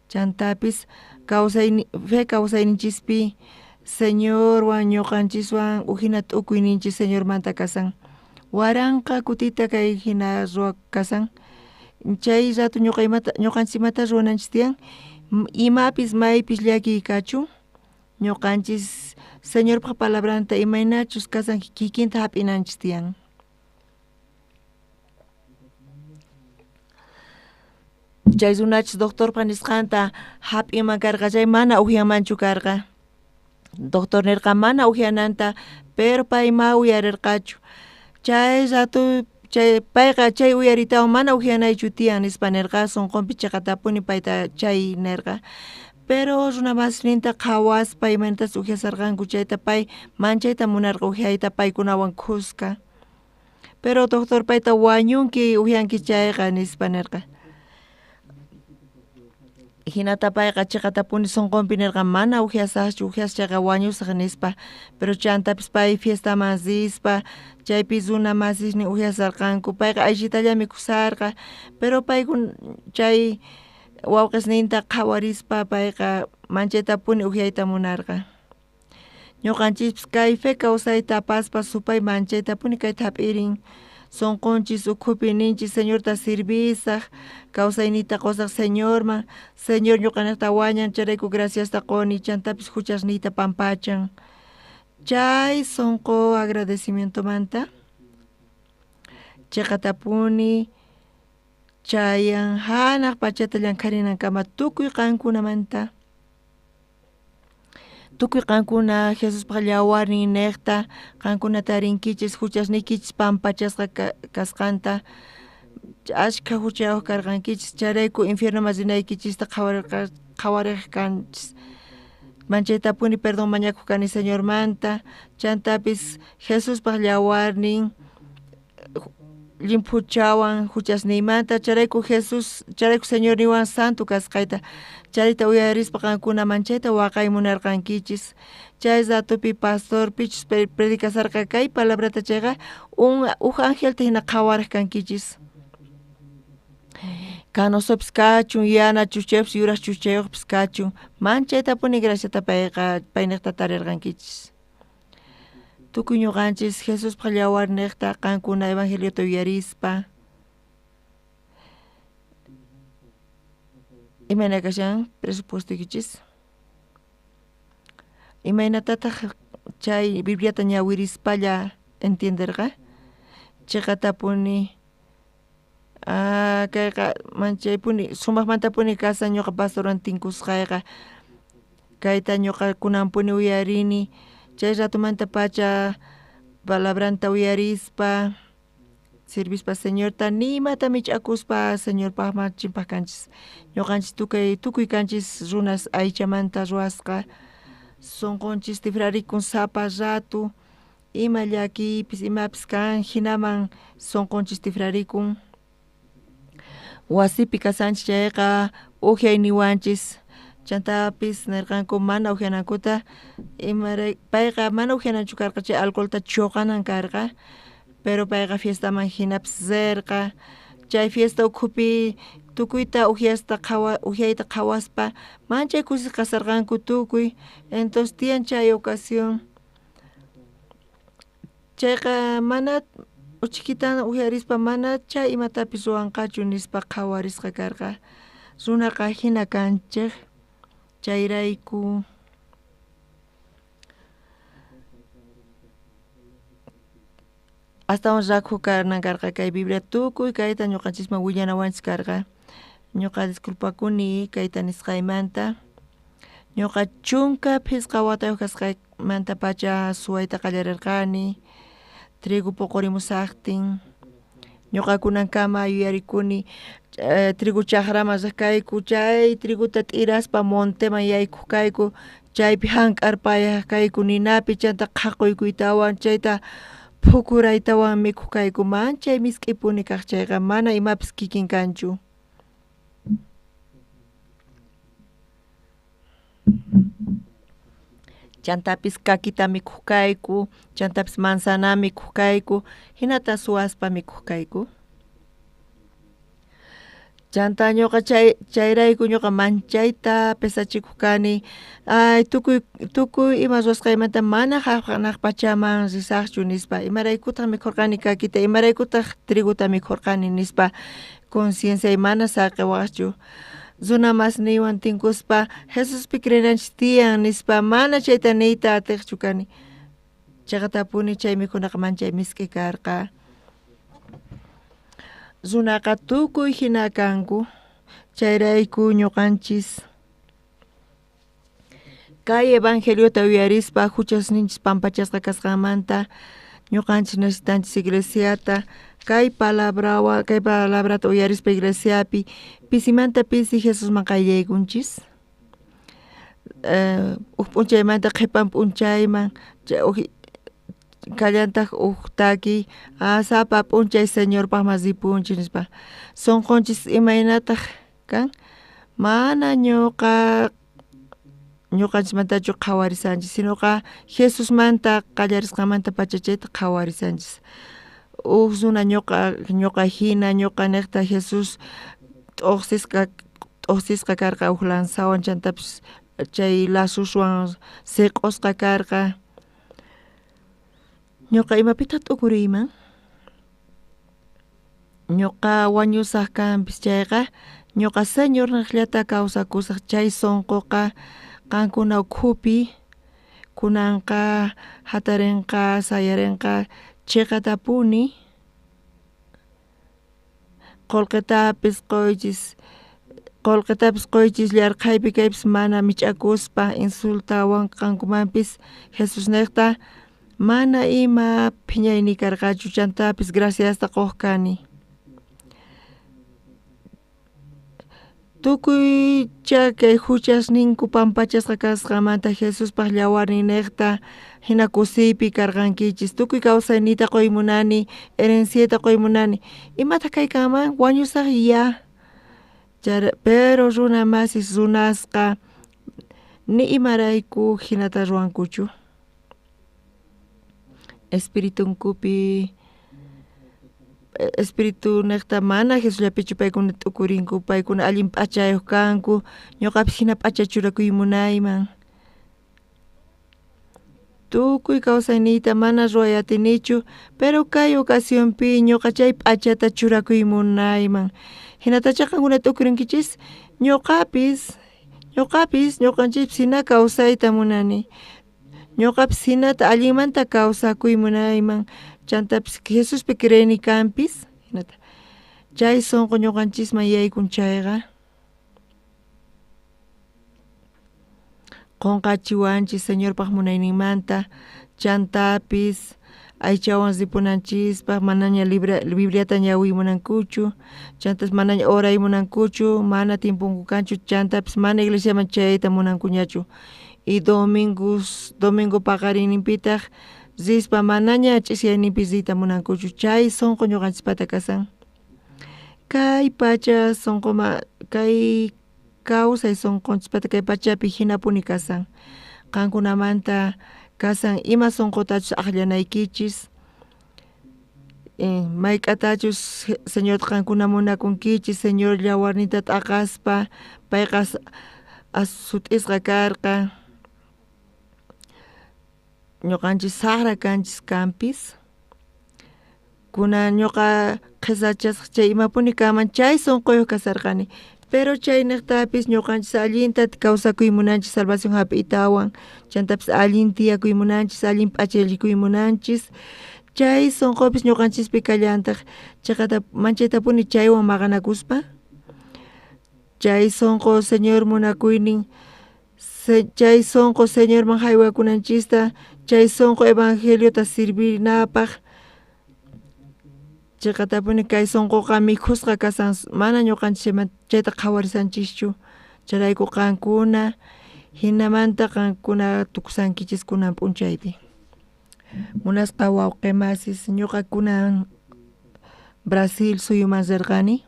Chantapis fe kawsayninchispi Señorwan ñuqanchiswan ujina t'ukuyninchis Señormanta kasan. 1000 kutita kay hina ruwa kasan. Chay rato ñuqanchis imata ruwananchis tiyan, imapis maypis llakiy kachun, ñuqanchis Señorpaj palabranta imaynachus kasan kikinta hap'inanchis tiyan. Chay runachus doctorpa nisqanta hap'inman karqa chay mana ujyanmanchu karqa. Doctor nirqa mana ujyananta, pero pay ma uyarirqachu. Chay rato chay payqa chay uyaritawan mana ujyanaychu tiyan nispa nirqa, sunqunpi chiqatapuni payta chay nirqa. Pero runa masisninta qhawaspa imaynatas ujyasarqanku chayta pay manchayta munarqa ujyayta paykunawan khuska. Pero doctor payta wañunki ujyanki chayqa nispa nirqa. Jinata payqa chiqatapuni sunqunpi nirqa mana ujyasaqchu, ujyasaq chayqa wañusaq nispa. Pero chantapis pay fiestaman rispa chaypi runa masisnin ujyasarqanku, payqa ayllitalla mikhusarqa, pero paykuna chay wawqisninta qhawarispa payqa manchaytapuni ujyayta munarqa. Ñuqanchispis kay fe kawsayta apaspa supay manchaytapuni kayta hap'irin, sunqunchis ukhupi ninchis Señorta sirvisaq, kawsayniyta qusaq Señorman, Señor ñuqaniqta wañan chayrayku graciasta quni chantapis huchasniyta pampachan. Chay sunqu agradecimientomanta chiqatapuni chayan hanaq pachata llankharinankama tukuy qankunamanta. Tukuy qankuna Jesuspaq llawarnin niqta qankuna tarinkichis huchasniykichis pampachasqa kasqanta, ashkha huchayuq karqankichis chayrayku infiernoman rinaykichista qhawariq kanchis. Manchaytapuni perdón mañakuq kani Señormanta, chantapis Jesuspaq llawarnin llimphuchawan huchasniymanta, chayrayku Jesús, chayrayku Señorniwan santo kasqayta, chayta uyarispa qankuna manchayta waqay munarqankichis. Chay ratopi pastor pichus predicasarqa kay palabrata chayqa uj angelta hina qhawariq kankichis. Canosopis kachun, yana chuchayuqpis, yuraq chuchayuqpis kachun, manchaytapuni graciata payqa payniqta tarirqankichis. Tukuy ñuqanchis Jesuspaq llawarniqta qankuna evangeliota uyarispa. Imayna kashan presupuestoykichis? Imaynatataq chay Bibliata ñawirispalla entienderqa? Chiqatapuni kayqa manchaypuni sumaqmantapuni kasan ñuqa pastorwan tinkusqayqa, kayta ñuqa kunanpuni uyarini, chay ratomantapacha palabranta uyarispa sirvispa Señorta nimata mich'akuspa Señorpaqman chimpaq kanchis. Ñuqanchis tukuy kanchis runas aychamanta ruwasqa, sunqunchis tifrarikun sapa rato, ima llakiypis imapis kan hinaman sunqunchis tifrarikun. Wasipi kasanchis chayqa ujyay niwanchis, chantapis nirqanku mana ujyanankuta, payqa mana ujyananchu karqa chay alcoholta chuqanan karqa, pero payqa fiestaman hinapis rirqa, chay fiesta ukhupi tukuyta ujyayta qhawaspa manchay kusisqa kasarqanku tukuy, entonces tiyan chay ocasión chayqa mana uchikita uyarispa mana chay imatapis ruwanqachu nispa qhawarisqa karqa. Runaqa hina kanchik, chayrayku astawan rakhu kanan karqa kay Biblia tukuy kayta ñuqanchisman willanawanchis karqa. Ñuqa disculpakuni kayta nisqaymanta. Ñuqa 15 watayuq kasqaymantapacha suwayta qallarirqani, trigo puqurimusaqtin. Ñuqa kunankama yuyarikuni trigo chaqraman riq kayku, chay trigota t'iraspa monteman yaykuq kayku, chaypi hank'arpayaq kayku ninapi, chanta qhaquykuytawan chayta phukuraytawan mikhuq kayku, manchay misk'ipuni kaq chayqa, mana imapis kikin kanchu. Chantapis kakita mikhuq kayku, chantapis manzana mikhuq kayku, hinata suwaspa mikhuq kayku. Chanta ñuqa chayrayku ñuqa manchayta pesachikuq kani, ay tukuy ima ruwasqaymanta mana hanaq pachaman risaqchu nispa, imaraykutaq mikhurqani kakita, imaraykutaq trigota mikhurqani nispa, concienciay mana saqiwaqchu. Runa masniywan tinkuspa Jesuspi creenanchis tiyan nispa mana chayta niyta atiqchu kani. Chiqatapuni chay mikhunaqa manchay misk'i karqa. Runaqa tukuy hina kanku, chayrayku ñuqanchis Kay evangeliota uyarispa huchasninchis pampachasqa kasqanmanta ñuqanchis necesitanchis iglesiata kay palabrawan kay palabrata uyarispa iglesiapi pisimanta pisi Jesusman qayllaykunchis uj p'unchaymanta qhipan p'unchayman uj kallantaq uj takiy sapa p'unchay Señorpaqman ripunchis nispa sunqunchis imaynataq kan mana ñuqanchismantachu qhawarisanchis sinoqa Jesusmanta qallarisqanmantapacha chayta qhawarisanchis uj runa ñuqa hina ñuqaniqta Jesús t'uqsisqa karqa uj lanzawan chantapis chay lazoswan siq'usqa karqa ñuqa imapitaq t'ukuriyman ñuqa wañusaq kanpis chayqa ñuqa Señor niqllata kawsakusaq chay sunquqa qankuna ukhupi kunanqa hatarinqa sayarinqa chiqatapuni qullqitapis quychis yarqhaypi kaypis mana mich'akuspa insultawanqankumanpis Jesusniqta mana ima phiñayniy karqachu chantapis graciasta quq kani tukuy kay huchasninku pampachasqa kasqanmanta Jesuspaq llawarninniqta hina kusiypi karqankichis tukuy kawsayniyta quy munani herenciayta quy munani imataq kay kanman wañusaq ya pero runa masis runasqa ni imarayku hinata ruwankuchu espiritunkupi espiritu niqta mana Jesusllapichu paykuna t'ukurinku paykuna allin p'achayuq kanku ñuqapis hina p'acha churakuy munayman tukuy kawsayniyta mana ruway atinichu pero kay ocasionpi ñuqa chay p'achata churakuy munayman hinatacha qankuna t'ukurinkichis ñuqapis ñuqanchikpis hina kawsayta munani ñuqapis hinata allinmanta kawsakuy munayman chantapis Jesuspi creeni kanpis hinata chay sunqu ñuqanchisman yaykun chayqa qunqachiwanchis Señorpaq munayninmanta chantapis aychawan ripunanchispaq manaña Bibliata ñawiy munankuchu chantapis manaña oray munankuchu mana tiemponku kanchu chantapis mana iglesiaman chayayta munankuñachu y domingo paqarinninpitaq rispa manaña ch'isiyayninpi riyta munankuchu chay sunqu ñuqanchispata kasan kay pacha sunquma kay kawsay sunqunchispata kay pachapi hinapuni kasan qankunamanta kasan ima sunqutachus aqllanaykichis mayk'atachus Señorta qankuna munakunkichis Señor llawarninta t'aqaspa payqa sut'isqa karqa ñuqanchis saqra kanchis kanpis kunan ñuqa qhisachasqa chay imapuni kanman chay sunquyuq kasarqani pero chayniqtapis ñuqanchis allinta kawsakuy munanchis salvación hap'iytawan chantapis allin tiyakuy munanchis allin p'achallikuy munanchis chay sunqupis ñuqanchispi kallantaq chiqata manchaytapuni chaywan maqanakuspa chay sunqu Señor munakuynin chay sunqu Señorman haywakunanchista chay sunqu evangeliota sirvinapaq chiqatapuni kay sunquqa mikhusqa kasan mana ñuqanchis chayta qhawarisanchischu chayrayku qankuna hinamanta qankuna tukusankichis kunan p'unchaypi munasqa wawqi masis ñuqa kunan Brasil suyuman rirqani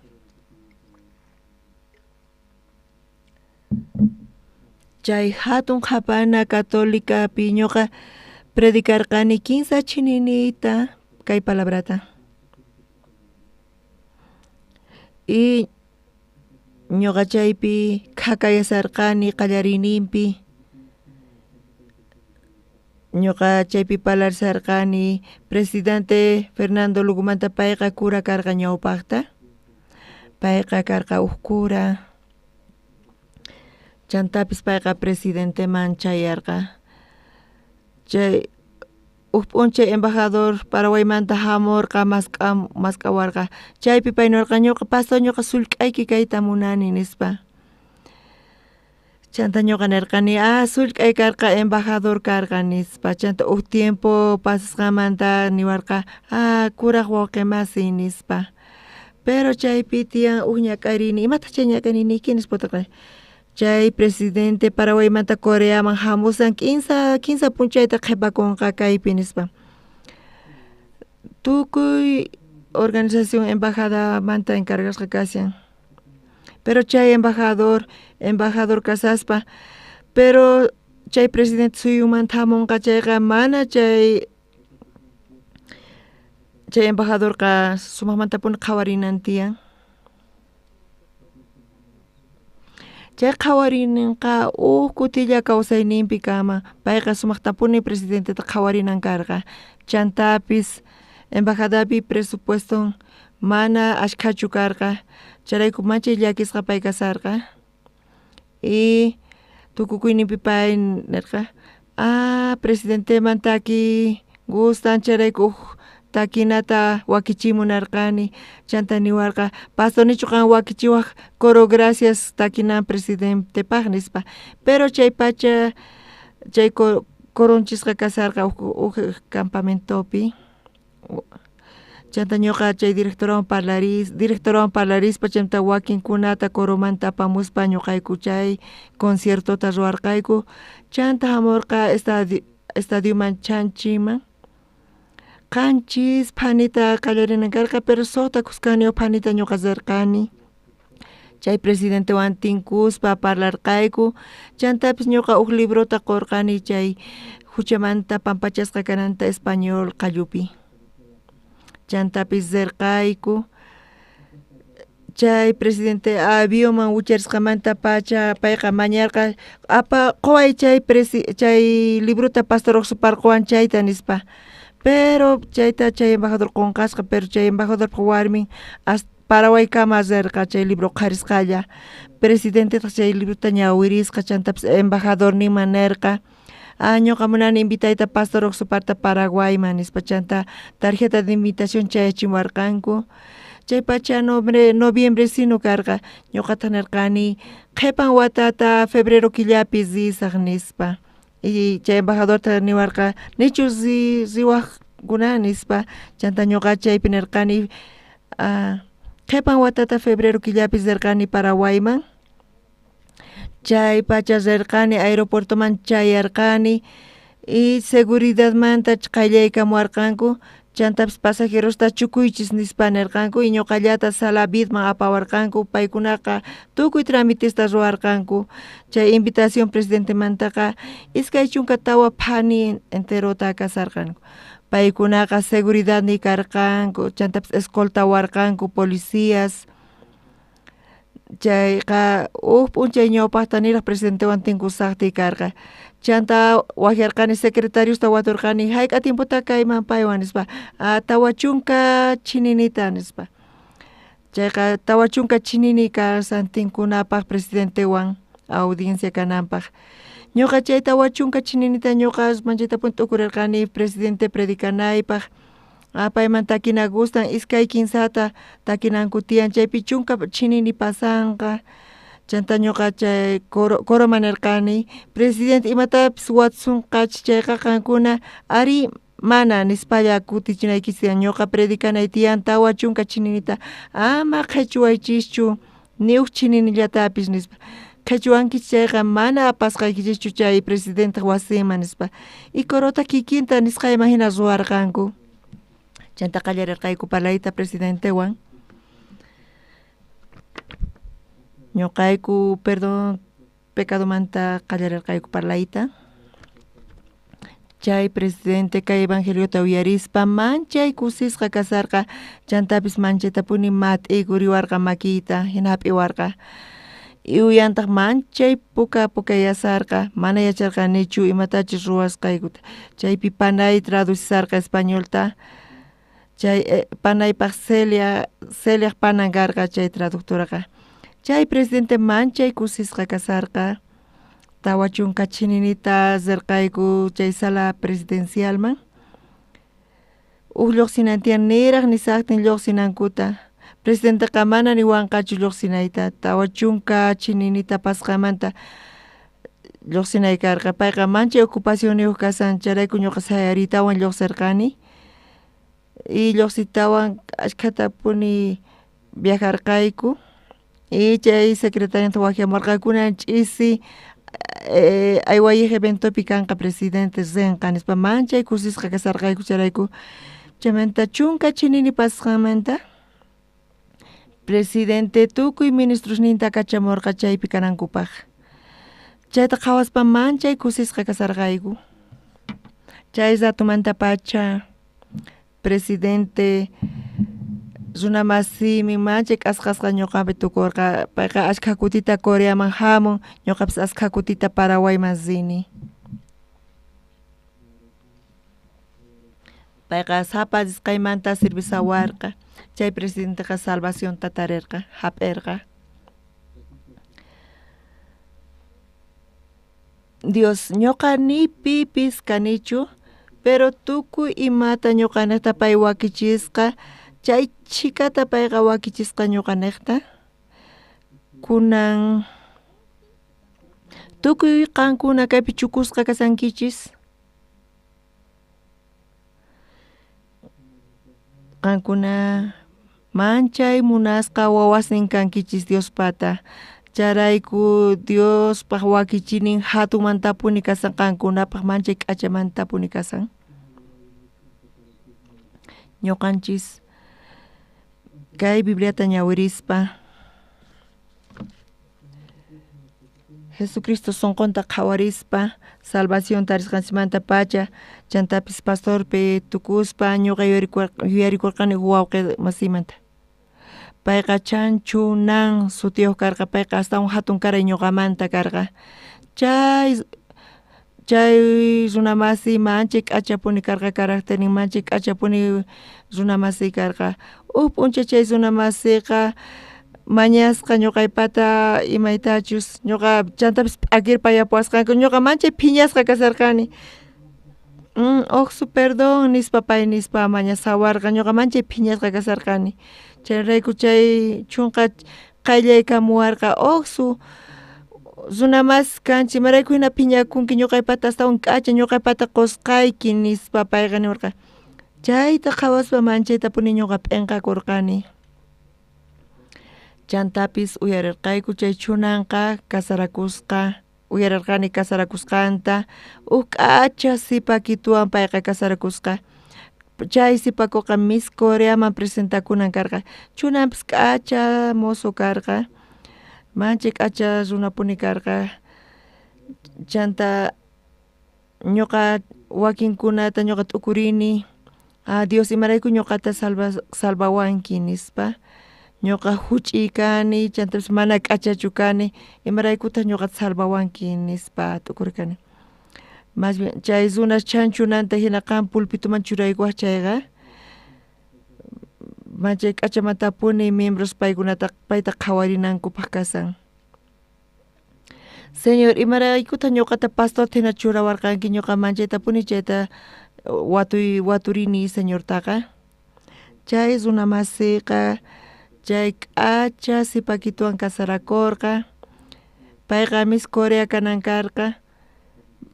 chay hatun qhapana católicapi ñuqa predicarqani kinsa chininiyta kay palabrata y ñuqa chaypi khakayasarqani qallariyninpi ñuqa chaypi parlarsarqani presidente Fernando Lugomanta payqa cura karqa ñawpaqta payqa karqa uj cura chantapis payqa presidenteman chayarqa chay uj p'unchay embajador Paraguaymanta hamurqa mask'awarqa chaypi pay nirqa ñuqa pastor ñuqa sullk'ayki kayta munani nispa Chanta ñuqa nirqani sullk'ay karqa embajador karqa nispa chanta uj tiempo pasasqanmanta niwarqa kuraq wawqi masiy nispa pero chaypi tiyan uj ñak'ariyniy imataq chay ñak'ariyniyki nispa taporqani chay presidente Paraguaymanta Coreaman jamusan kinsa p'unchayta qhipakunqa kaypi nispa tukuy organización embajadamanta encargasqa kashan pero chay embajador embajador kashaspa pero chay presidente suyumanta jamunqa chayqa mana chay chay embajadorqa sumaqmantapuni qhawarinan tiyan chay qhawariyninqa uj kutilla kawsayninpi kanman payqa sumaqtapuni presidenteta qhawarinan karqa chantapis embajadapi presupueston mana ashkhachu karqa chayrayku manchay llakisqa pay kasharqa y tukukuyninpi pay nerqa presidenteman takiy gustan chayrayku uj takinata wakichimunarqani chanta niwarqa pastornichu qan wakichiwaj coro gracias takinan presidentepaj nispa pero chay pacha chay coronchisqa kasharqa uj campamentopi chanta ñuqa chay directorwan parlaris directorwan parlarispa chanta wakinkunata coromanta apamuspa ñuqayku chay conciertota ruwarqayku chanta jamorqa estadioman chanchiman qanchis phanita qallarinan karqa pero suqta khuskanniyuq phanita ñuqa rirqani chay presidentewan tinkuspa parlarqayku chantapis ñuqa uj librota qurqani chay juchamanta pampachasqa kananta español qallupi chantapis rirqayku chay presidente avionman wicharisqamantapacha payqa mañarqa apa quway chay chay librota pastor Oxoparqowan chayta nispa pero chayta chay embajador qunqasqa pero chay embajadorpaq warmin hasta Paraguaykama rirqa chay libro qharisqalla presidentetaq chay librota ñawirisqa chantapis embajadorninman nerqa ñuqa munani invitayta pastor Oxoparta Paraguayman nispa chanta tarjeta de invitación chayachimuwarqanku chay pacha noviembrecino karqa ñuqataq nirqani qhipan watata febrero killapi risaq nispa y chay embajadorta niwarqa nichus riwaqkuna nispa chanta ñuqa chaypi nirqani qhipan watata febrero killapi rirqani Paraguayman chay pacha rirqani aeropuertoman chayarqani y seguridadmanta qayllaykamuwarqanku chantapis pasajerosta chukuychis nispa nirqanku y ñuqallata sala VIPman apawarqanku paykunaqa tukuy tramitesta ruwarqanku chay invitación presidentemantaqa 24 phani enterota kasarqanku paykunaqa seguridadniy karqanku chantapis escoltawarqanku policías chayqa uj p'unchay ñawpaqta niraq presidentewan tinkusaqtiy karqa chanta waqyarqani secretariosta waturqani hayk'a tiempota kayman paywan nispa 40 chininita nispa chayqa 40 chinini kashan tinkunapaq presidentewan audiencia kananpaq ñuqa chay 40 chininita ñuqa manchaytapuni t'ukurirqani presidente predicanaypaq payman takina gustan 2 3 takinanku tiyan chaypi 10 chinini pasanqa chanta ñuqa chay coroman nirqani presidente imatapis wasunqachis chayqa qankuna ari mana nispalla kutichinaykichis tiyan ñuqa predicanay tiyan 40 chininita ama qhichuwaychischu ni uj chininillatapis nispa qhichuwankichis chayqa mana apasqaykichischu chay presidenteq wasinman nispa y corota kikinta nisqayman hina ruwarqanku chanta qallarirqayku parlayta presidentewan ñuqayku perdón pecadomanta qallarirqayku parlayta chay presidente kay evangeliota uyarispa manchay kusisqa kasarqa chantapis manchaytapuni mat'iykuriwarqa makiyta hina hap'iwarqa y uyantaq manchay puka pukayasarqa mana yacharqanichu imatachus ruwasqaykuta chaypi panay traducisarqa españolta chay panaypaq Celiaq panan karqa chay traductoraqa chay presidente manchay kusisqa kasarqa 40 chininita rirqayku chay sala presidencialman uj lluqsinan tiyan niraq nisaqtin lluqsinankuta presidenteqa mana niwanqachu lluqsinayta 40 chininita pasqamanta Lluqsinay karqa payqa manchay ocupacionniyuq kasan chayrayku ñuqa sayaritawan lluqsirqani y lluqsitawan ashkhatapuni viajarqayku y chay secretarianta waqyamuwarqaku kunan ch'isi aywayej eventopi kanqa presidente rinqa nispa manchay kusisqa kasharqayku chayrayku chaymanta chunka chinini pasasqanmanta presidente tukuy ministrosninta kachamurqa chaypi kanankupaq chayta qhawaspa manchay kusisqa kasharqayku chay ratomantapacha presidente runa masiymi manchay k'asqasqa ñuqapi tukurqa payqa ashkha kutita Coreaman jamun ñuqapis ashkha kutita Paraguayman rini payqa sapa risqaymanta sirvisawarqa chay presidenteqa salvacionta tarirqa jap'irqa Dios ñuqa ni pipis kanichu pero tukuy imata ñuqanejta pay wakichisqa chay chhikata payqa wakichisqa ñuqanejta kunan tukuy qankuna kaypi chukusqa kashankichis qankuna manchay munasqa wawasnin kankichis Diospata chayrayku Diospaj wakichinin jatunmantapuni kasan qankunapaj manchay k'achamantapuni kasan ñuqanchis kay Bibliata ñawirispa Jesucristo sunqunta qhawarispa salvación tarisqanchikmantapacha chantapis pastorpi tukuspa ñuqa yuyarikurqani wawqi masiymanta payqa Chanchu Nan sutiyuq karqa payqa astawan jatun karay ñuqamanta karqa chay chay runa masiy manchay k'achapuni karqa caracternin manchay k'achapuni runa masiy karqa uj p'unchay chay runa masiyqa mañasqa ñuqaypata imaytachus ñuqa chantapis p'akirpayapuwasqanku ñuqa manchay phiñasqa kasharqani uj perdón nispa pay nispa mañasawarqa ñuqa manchay phiñasqa kasharqani chayrayku chay chunqa qayllaykamuwarqa uj runa masi kanchik imarayku jina phiñakunki ñuqaypata astawan k'acha ñuqaypata qusqayki nispa payqa niwarqa chayta qhawaspa manchaytapuni ñuqa p'inqakurqani chantapis uyarirqayku chay chunanqa casarakusqa uyarirqani casarakusqanta uj k'acha sipakituwan payqa casarakusqa chay sipakuqa Miss Coreaman presentakunan karqa chunanpis k'acha mozo karqa manchay k'acha runapuni karqa chanta ñuqa wakinkunata ñuqa t'ukurini ah Dios imarayku ñuqata salvawanki nispa ñuqa juch'iy kani chantapis mana k'achachu kani imaraykutaq ñuqata salvawanki nispa t'ukurikani mas bien chay runas chanchunanta jina qan pulpituman churaykuwaj chayqa manchay k'achamantapuni miembros paykunata payta qhawarinankupaq kasan Señor imaraykutaq ñuqata pastorta jina churawarqanki ñuqa manchaytapuni chayta waturini Señortaqa chay runa masiyqa chay k'acha sipakituwan casarakurqa payqa Miss Corea kanan karqa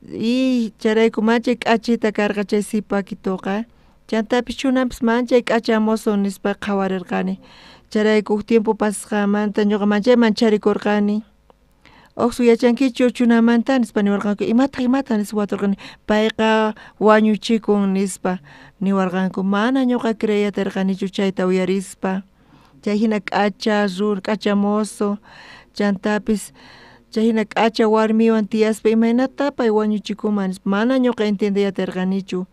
y chayrayku manchay k'achita karqa chay sipakituqa chantapis chunanpis manchay k'acha mozo nispa qhawarirqani chayrayku uj tiempo pasasqanmanta ñuqa manchay mancharikurqani uj yachankichu chunamanta nispa niwarqanku imataq imataq nispa waturqani payqa wañuchikun nispa niwarqanku mana ñuqa creey atirqanichu chayta uyarispa chay jina k'acha runa k'acha mozo chantapis chay jina k'acha warmiwan tiyaspa imaynata pay wañuchikunman nispa mana ñuqa entiendey atirqanichu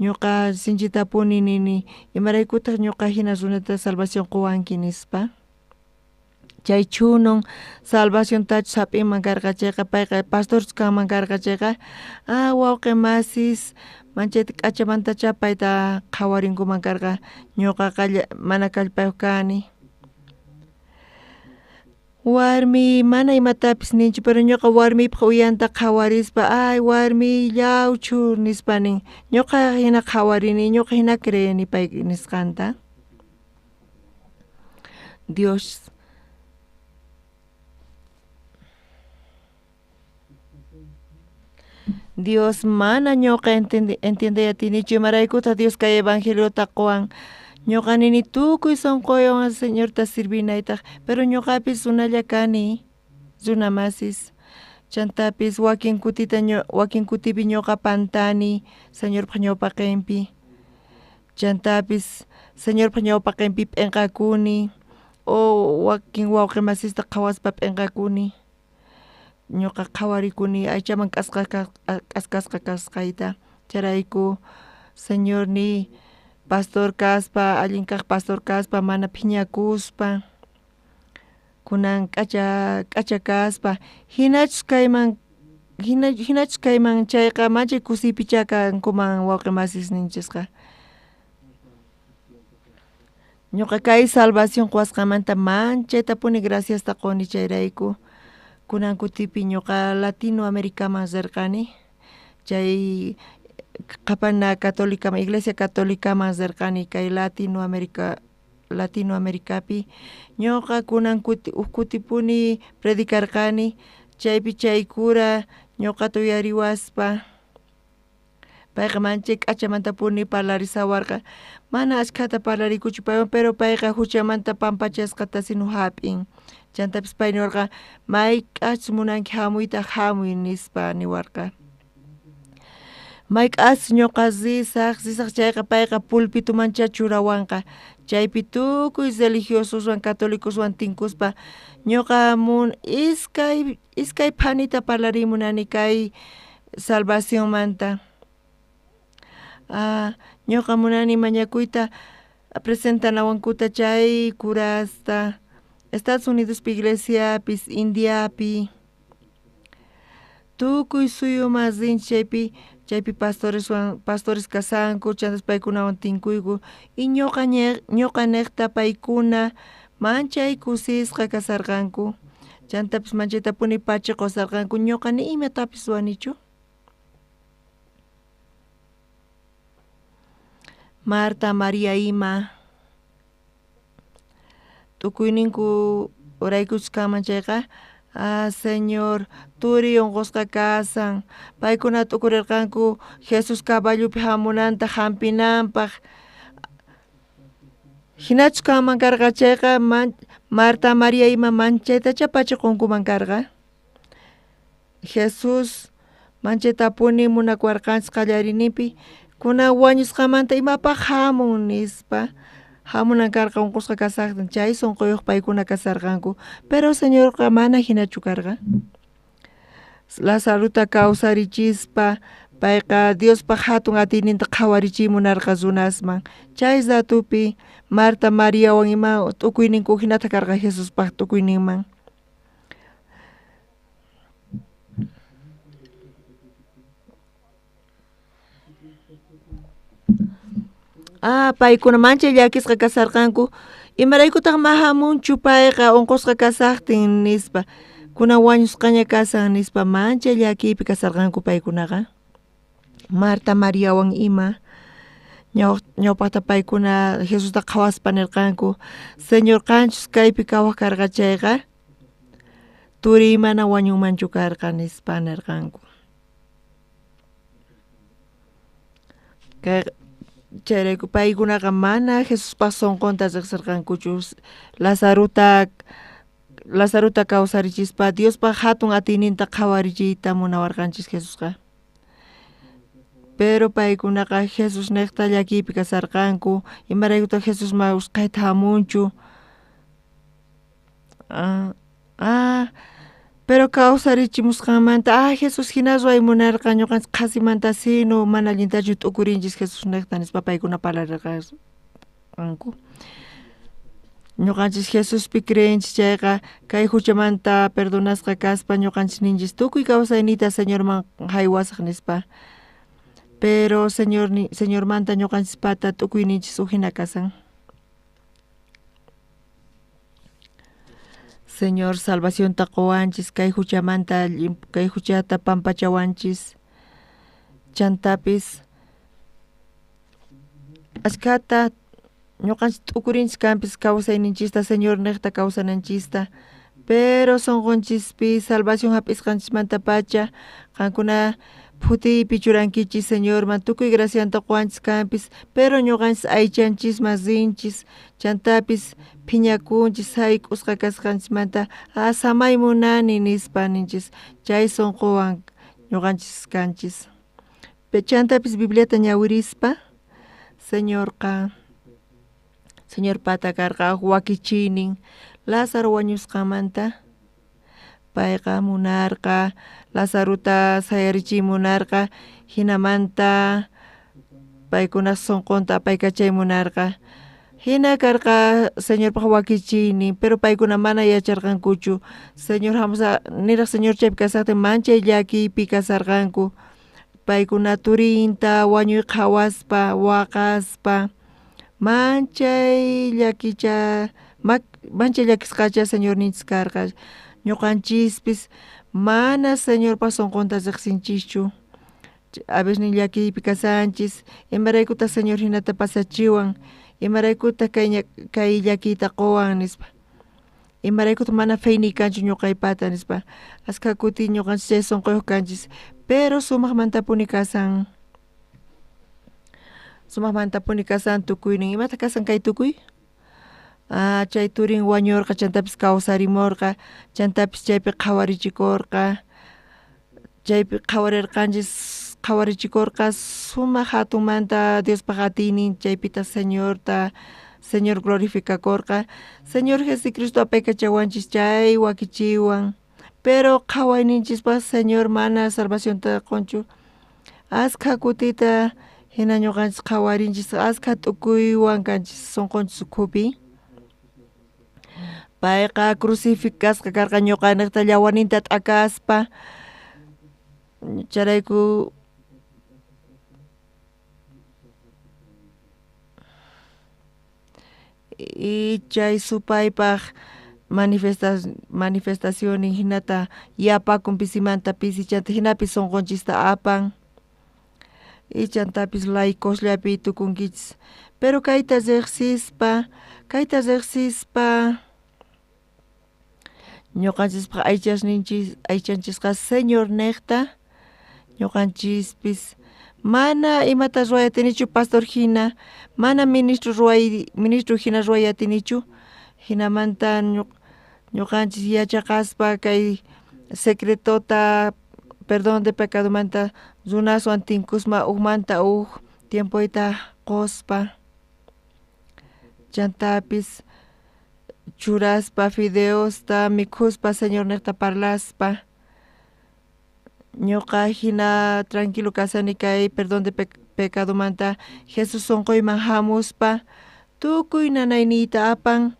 ñuqa sinchitapuni nini imaraykutaq ñuqa jina runata salvación quwanki nispa chay chunun salvaciontachus jap'inman karqa chayqa payqa pastorchus kanman karqa chayqa ah wawqi masis manchayta k'achamantachá payta qhawarinkuman karqa ñuqaqa mana kallpayuq kani warmi mana imatapis ninchu pero ñuqa warmiypaq uyanta qhawarispa ay warmiy llawchu nispa nin ñuqa jina qhawarini ñuqa jina creeni pay nisqanta Dios. Dios mana ñuqa entiendey atinichu imaraykutaq Dios kay evangeliota quwan ñuqa nini tukuy sunquywan Señorta sirvinaytaq pero ñuqapis runalla kani runa masis chantapis wakin kutita wakin kutipi ñuqa pantani Señorpaq ñawpaqinpi chantapis Señorpaq ñawpaqinpi p'inqakuni o wakin wawqi masista qhawaspa p'inqakuni ñuqa qhawarikuni aychaman k'askasqa kasqayta chayrayku Señorniy pastor kaspa allin kaq pastor kaspa mana phiñakuspa kunan k'acha k'acha kaspa hinachus kayman hinachus kayman chayqa manchay kusiypichá kankuman wawqi masisninchisqa ñuqa kay salvación quwasqanmanta manchaytapuni graciasta quni chayrayku kunan kutipi ñuqa Latinoamericaman rirqani chay qhapana católicaman iglesia católicaman rirqani kay Latinoamerica Latinoamericapi ñuqa kunan kuti uj kutipuni predicarqani chaypi chay cura ñuqata uyariwaspa payqa manchay k'achamantapuni parlarisawarqa mana ashkhata parlarikuchu paywan pero payqa huchamanta pampachasqata sino hap'in chantapis pay niwarqa mayk'achus munanki hamuyta hamuy nispa niwarqa mayk'achus ñuqa risaq risaq chayqa payqa pulpitumanchá churawanqa chaypi tukuy religiososwan católicoswan tinkuspa ñuqa iskay phanita parlariy munani kay salvacionmanta ñuqa munani mañakuyta presentanawankuta chay curasta Estados Unidospi iglesiapis Indiapi tukuy suyuman rinchik chaypi chaypi pastoreswan pastores kasanku chantapis paykunawan tinkuyku y ñuqa ñuqaniqta paykuna manchay kusisqa kasarqanku chantapis manchaytapuni pachi qusarqanku ñuqa ni imatapis ruwanichu Marta, Maria ima tukuyninku uraykuchus kanman chayqa ah Señor turiy unqusqa kasan paykuna t'ukurirqanku Jesus caballopi hamunanta hampinanpaq hinachus kanman karqa chayqa Marta, Maria ima manchaytachá pachiqunkuman karqa Jesus manchaytapuni munakuwarqanchik qallariyninpi kunan wañusqamanta imapaq hamun nispa hamunan karqa unqusqa kasaqtin chay sunquyuq paykuna kasarqanku pero Señorqa mana hinachu karqa Lazarota kawsarichispa payqa Diospaq hatun atiyninta qhawarichiy munarqa runasman chay ratupi Marta Mariawan ima t'ukuyninku hinata karqa Jesuspaq t'ukuyninman paykuna manchay llakisqa kasarqanku imaraykutaq ma hamunchu payqa unqusqa kasaqtin nispa kunan wañusqaña kasan nispa manchay llakiypi kasarqanku paykunaqa Marta Mariawan ima ñawpaqta paykuna Jesusta qhawaspa nirqanku Señor qanchus kaypi kawaq karqa chayqa turiy mana wañunmanchu karqa nispa nirqanku kay chayrayku paykunaqa mana Jesuspaq sunqunta riqsirqankuchu Lazarota kawsarichispa Diospaq hatun atiyninta qhawarichiyta munawarqanchis Jesusqa pero paykunaqa Jesus niqta llakiypi kasarqanku imaraykutaq Jesus ma usqhayta hamunchu pero kawsarichimusqanmanta Jesus hina ruway munarqa ñuqanchik qhasimanta sino mana allintachu t'ukurinchis Jesus niqta nispa paykuna parlarirqanku ñuqanchis Jesuspi creenchis chayqa kay huchamanta perdonasqa kaspa ñuqanchis ninchis tukuy kawsayniyta Señorman haywasaq nispa pero Señormanta ñuqanchispata t'ukuyninchis uj hina kasan Señor salvacionta quwanchis kay huchamanta kay huchata pampachawanchis chantapis ashkhata ñuqanchis t'ukurinchis kanpis kawsayninchista Señor niqta kawsananchista pero sunqunchispi salvación hap'isqanchismantapacha qankuna Phutiypi churankichis Señorman tukuy gracianta qowanchis kanpis, pero ñuqanchis aychanchisman rinchis, chantapis phiñakunchis sayk'usqa kasqanchismanta ah samay munani nispa ninchis, chay sunquwan ñuqanchis kanchis. Chantapis Bibliata ñawirispa Señorqa Señorpata karqa wakichiynin Lázaro wañusqanmanta payqa munarqa Lazarota sayarichiy munarqa hinamanta paykunaj sunqunta apaykachay munarqa hina karqa Señorpaq wakichiynin pero paykuna mana yacharqankuchu Señor hamusa niraq Señor chaypi kasaqtin manchay llakiypi kasarqanku paykuna turinta wañuy qhawaspa waqaspa manchay llakicha manchay llakisqacha Señorninchis karqa ñuqanchispis mana Señorpa sunqunta riqsinchischu a veces llakiypi kasanchis imaraykutaq Señor hinata pasachiwan imaraykutaq kay llakiyta quwan nispa imaraykutaq mana feyniy kanchu ñuqaypata nispa askha kuti ñuqanchis chay sunquyuq kanchis pero sumaqmantapuni kasan sumaqmantapuni kasan tukuynin imataq kasan kay tukuy ah chay turin wañurqa chantapis kawsarimurqa chantapis chaypi qhawarichikurqa chaypi qhawarirqanchis qhawarichikurqa sumaq hatunmanta Diospaq atiynin chaypitaq Señorta Señor glorificakurqa Señor Jesucristo apaykachawanchis chay wakichiywan pero qhawayninchispaq Señor mana salvacionta qunchu askha kutita hina ñuqanchis qhawarinchis askha t'ukuywan kanchis sunqunchis ukhupi payqa crucificasqa karqa ñuqaniqta llawaninta t'akaspa chayrayku y chay supaypaq manifestacionnin hinata yapakun pisimanta pisi chanta hinapi sunqunchista apan y chantapis laicosllapi tukunkichis pero kayta riqsispa ñuqanchispaq aychasninchis aychanchisqa Señor niqta ñuqanchispis mana imata ruway atinichu pastor hina mana ministro hina ruway atinichu hinamanta ñuqanchis yachaqaspa kay secretota perdón de pecadomanta runaswan tinkusma ujmanta uj tiempoyta quspa chantapis churaspa fideosta mikhuspa Señor niqta parlaspa ñuqa hina tranquilo kasani kay perdón de pecadomanta Jesús sunquyman hamuspa tukuy nanayniyta apan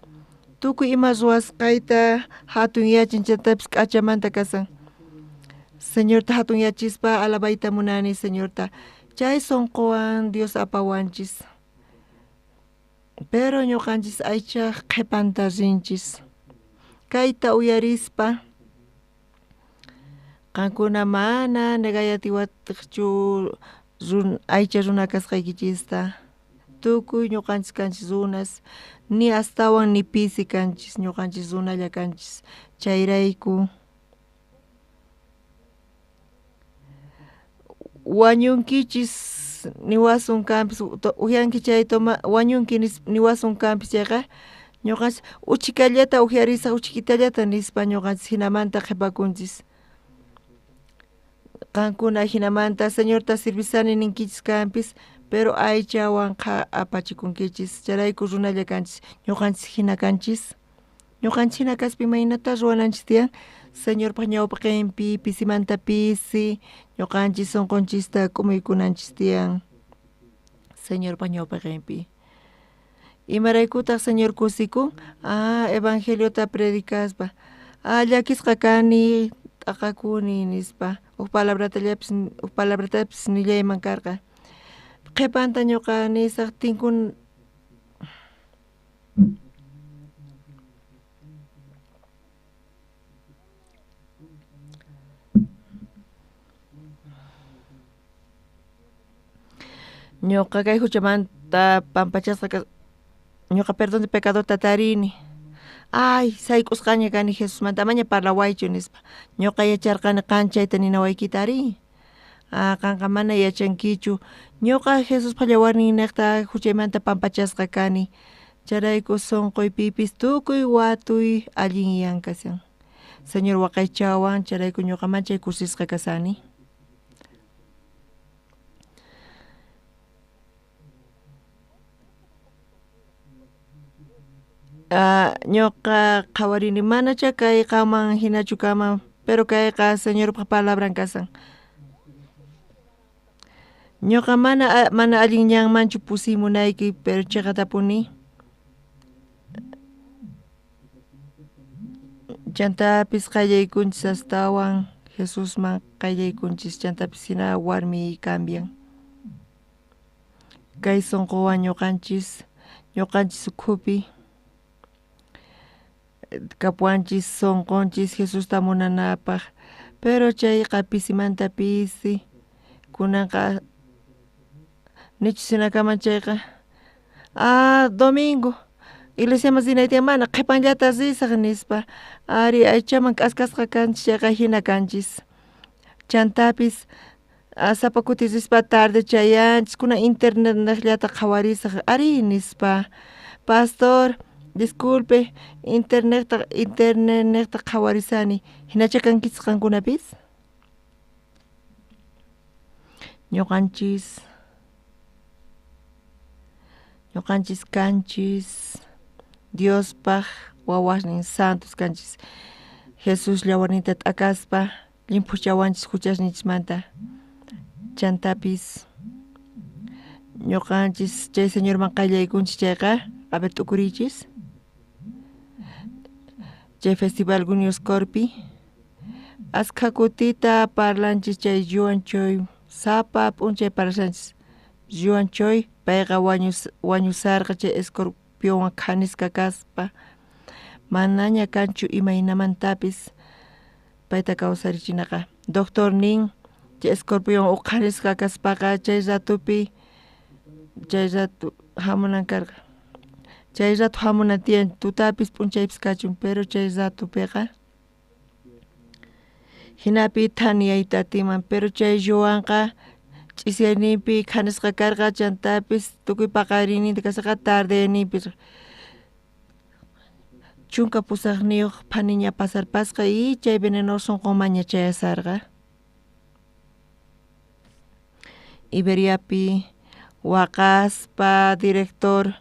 tukuy ima ruwasqayta hatunyachin chantapis k'achamanta kasan Señorta hatunyachispa alabayta munani Señorta chay sunquwan Dios apawanchis pero ñuqanchis aychaj qhipanta rinchis kayta uyarispa qankuna mana negayatiwataqchu aycha runa kasqaykichista tukuy ñuqanchis kanchis runas ni astawan ni pisi kanchis ñuqanchis runalla kanchis chayrayku wañunkichis niwasun kanpis ujyanki chay wañunki niwasun kanpis chayqa ñuqanchis uchikallata ujarisaq uchikitallata nispa ñuqanchis hinamanta qhipakunchis qankuna hinamanta Señorta sirvisani ninkichis kanpis pero aychawan apachikunkichis chayrayku runalla kanchis ñuqanchis hina kanchis ñuqanchis hina kaspa imaynata ruwananchis tiyan Señorpaq ñawpaqinpi pisimanta pisi ñuqanchis sunqunchista k'umuykunanchis tiyan Señorpaq ñawpaqinpi imaraykutaq Señor kusikun ah evangeliota predicaspa ah llakisqa kani t'aqakuni nispa uj palabratapis nillayman karqa qhipanta ñuqa nisaq tinkun ñuqa kay huchamanta pampachasqa ñuqa perdón de pecadota tarini ay sayk'usqaña kani Jesusmanta amaña parlawaychu nispa ñuqa yacharqani qan chayta ninawaykita ari Qanqa mana yachankichu ñuqa Jesuspa yawarninnejta juchaymanta pampachasqa kani chayrayku sunquypipis tukuy watuy allinyan kashan Señor waqaychawan chayrayku ñuqa manchay kusisqa kasani. Ñuqa qhawarini manacha kay qanman hinachu kanman pero kayqa Señorpa palabran kasan. Ñuqa mana allin ñanmanchu pusimunayki pero chiqatapuni chantapis qallaykunchis astawan Jesusman qallaykunchis chantapis hina warmi cambian. Kay sunquwan ñuqanchis ukhupi kapuwanchis sunqunchis Jesusta munanapaq pero chayqa pisimanta pisi kunanqa nichus hinakaman chayqa domingo iglesiaman rinay tiyan mana qhipanllata risaq nispa ari aychaman k'askasqa kanchis chayqa hina kanchis chantapis sapa kuti rispa tarde chayanchis kunan internetnejllata qhawarisaq ari nispa pastor disculpe internetnejta qhawarisani hinacha kankichis qankunapis ñuqanchis kanchis Diospaj wawasnin santos kanchis Jesús yawarninta t'akaspa llimphuchawanchis juchasninchismanta chantapis ñuqanchis chay Señorman qallaykunchis chayqa a ver t'ukuriychis chay festival Gunioscorpi askha kutita parlanchis chay Yuan Choi sapa p'unchay parlashanchis Yuan Choi payqa wañusarqa chay escorpionwan khanisqa kaspa manaña kanchu imaynamantapis payta kawsarichinaqa doctor nin chay escorpion uqharisqa kaspaqa chay ratupi chay ratu hamunan karqa chay ratu hamunan tiyan tutapis p'unchaypis kachun pero chay ratupiqa hinapi thaniyayta atinman pero chay Joanqa ch'isiyayninpi khanisqa karqa chantapis tukuy paqarinninta kasharqa tardeyninpi 18 phaniña pasarpasqa y chay veneno sunqunmanña chayasarqa Iberiapi waqaspa director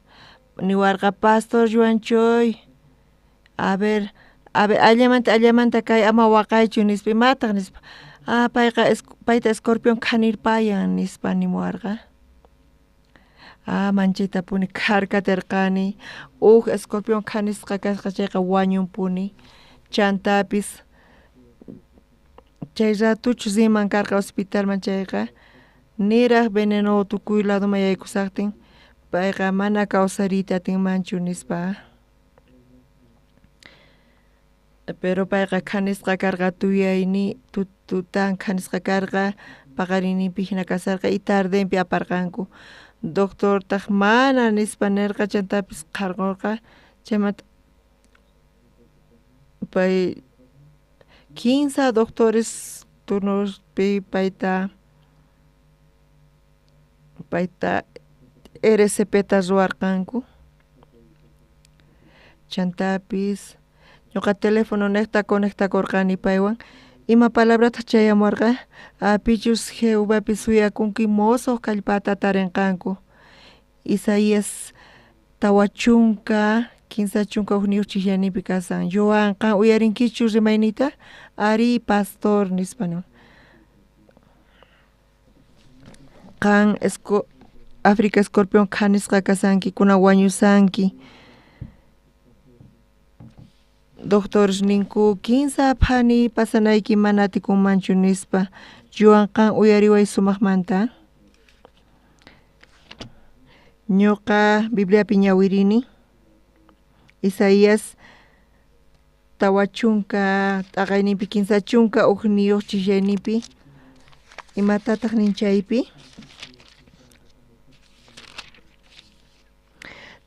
niwarqa pastor Yuan Choi a ver allamanta kay ama waqaychu nispa imataq nispa payqa payta escorpión khanirpayan nispa nimuwarqa manchaytapuni kharkatirqani uj escorpión khanisqa kasqa chayqa wañunpuni chantapis chay ratuchu rinman karqa hospitalman chayqa niraj veneno tukuy ladoman yaykusaqtin payqa mana kawsariyta atinmanchu nispa pero payqa khanisqa karqa tuyayni tutan khanisqa karqa paqarinninpi hina kasarqa y tardenpi aparqanku doctortaq mana nispa nirqa chantapis qharqurqa chaymanta pay 15 doctores turnospi payta RCPta ruwarqanku chantapis ñuqa teléfono nejta conectakurqani paywan ima palabrataq chayamuwarqa pichus Jehovapi suyakunki mosoq kallpata tarinqanku Isaías 40 31 chijyanipi kasan Joan qan uyarinkichu rimayniyta ari pastor nispa niwan qan África escorpión khanisqa kasanki kunan wañusanki doctores ninku 15 phani pasanayki mana atikunmanchu nispa Joan qan uyariway sumaqmanta ñuqa Bibliapi ñawirini Isaías 40 t'aqayninpi 31 chijyayninpi imatataq nin chaypi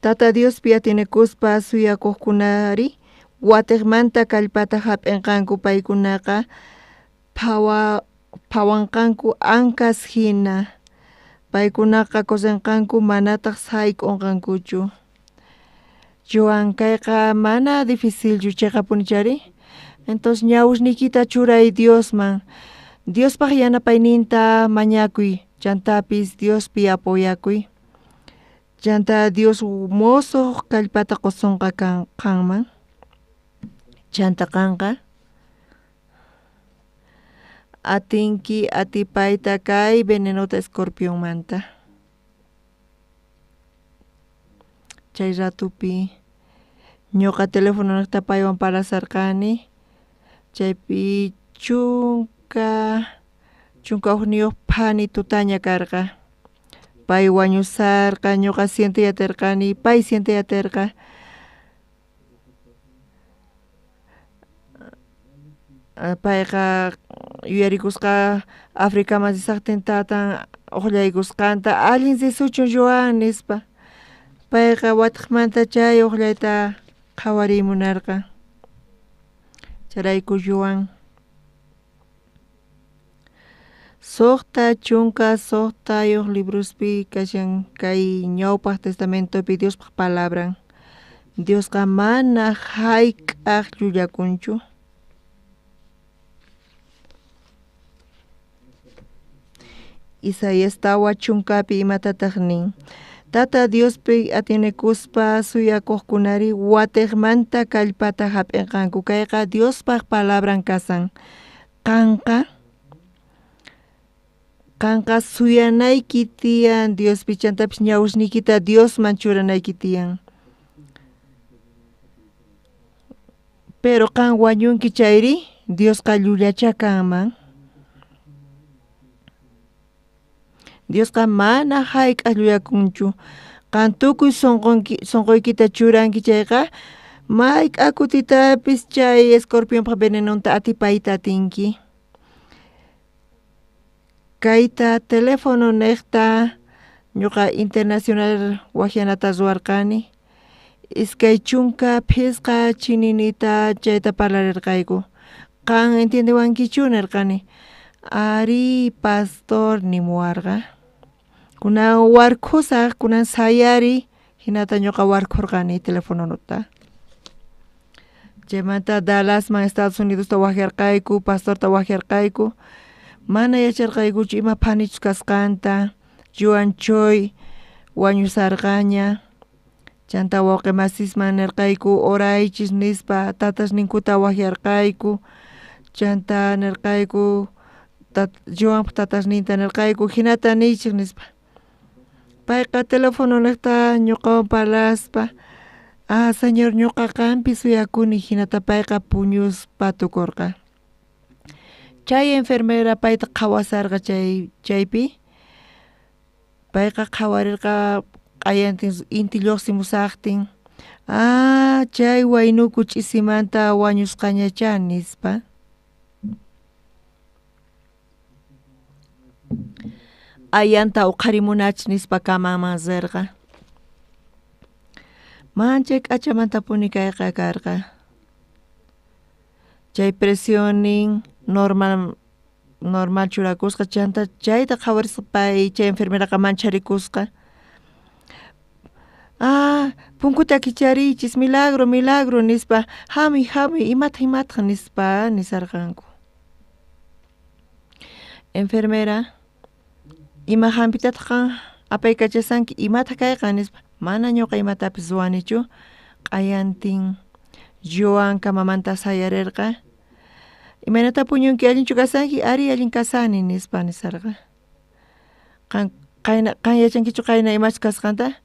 Tata Diospi atinikuspa suyakuqkunari watiqmanta kallpata hap'inqanku paykunaqa Phawanqanku ankas hina, paykunaqa correnqanku manataq sayk'unqankuchu. Joan, kayqa mana dificilchu cheqapunichari. Entonces ñawisniykita churay Diosman, Diospaq yanapayninta mañakuy, chantapis Diospi apoyakuy, chanta Dios mosoq kallpata qusonqa qanman, chanta qanqa atinki atipayta kay venenota escorpionmanta. Chay ratupi ñuqa telefononejta paywan parlasarqani, chaypi 11 phani tutaña karqa, pay wañusarqa ñuqa sientey aterqani pay sientey aterqa. Payqa yuyarikusqa Africaman risaqtin tatan uqllaykusqanta allin risuchun Joan nispa, payqa watiqmanta chay uqllayta qhawariy munarqa, chayrayku Joan 66 librospi kashan kay ñawpaq testamentopi Diospaq palabran, Diosqa mana hayk'aq llullakunchu. Isaías 40pi imatataq nin, Tata Diospi atienekuspa suyakuqkunari watiqmanta kallpata hap'inqanku, kayqa Diospaq palabran kasan, qanqa suyanayki tiyan Diospi, chantapis ñawisniykita Diosman churanayki tiyan. Pero qan wañunki chayri Diosqa llullacha kanman. Diosqa mana hayk'aq llullakunchu, qan tukuy sunquykita churanki chayqa mayk'a kutitapis chay escorpionpaq venenonta atipayta atinki. Kayta teléfono neqta ñuqa internacional wajyanata ruwarqani, 25 chininita chayta parlarirqayku, qan entiendewankichu nirqani, ari pastor nimuwarqa, kunan warkhusaq, kunan sayari, hinata ñuqa warkhurqani telefononota. Chaymanta Dallasman Estados Unidosta wajyarqayku, pastorta wajyarqayku, mana yacharqaykuchu ima phanichus kasqanta, Joan Choi wañusarqaña, chanta wawqi masisman nirqayku oraychis nispa, tatasninkuta wajyarqayku, chanta nirqayku Joanpaq tatasninta nirqayku hinata niychik nispa. Payqa telefononejta ñuqawan parlaspa, ah señor ñuqa qampi suyakuni, hinata payqa puñuspa tukurqa. Chay enfermera payta qhawasarqa chaypi, payqa qhawarirqa q'ayantin inti lluqsimusaqtin, ah chay waynuku ch'isimanta wañusqañachá nispa. Ayanta uqharimunachis nispa kamanman rirqa. Manchay k'achamantapuni kayqa karqa. Chay presionin normal churakusqa, chanta chayta qhawarisqa pay chay enfermeraqa mancharikusqa. Ah, punkuta kichariychis, milagro, milagro nispa, hamuy, hamuy, imataq, imataq nispa nisarqanku. Enfermera, ima hampitataq qan apaykachasanki, imataq kayqa nispa, mana ñuqa imatapis ruwanichu, q'ayantin Joan kamamanta sayarirqa, imaynata puñunki, allinchu kasanki, ari allin kasani nispa nisarqa. Qan yachankichu qayna imachus kasqanta,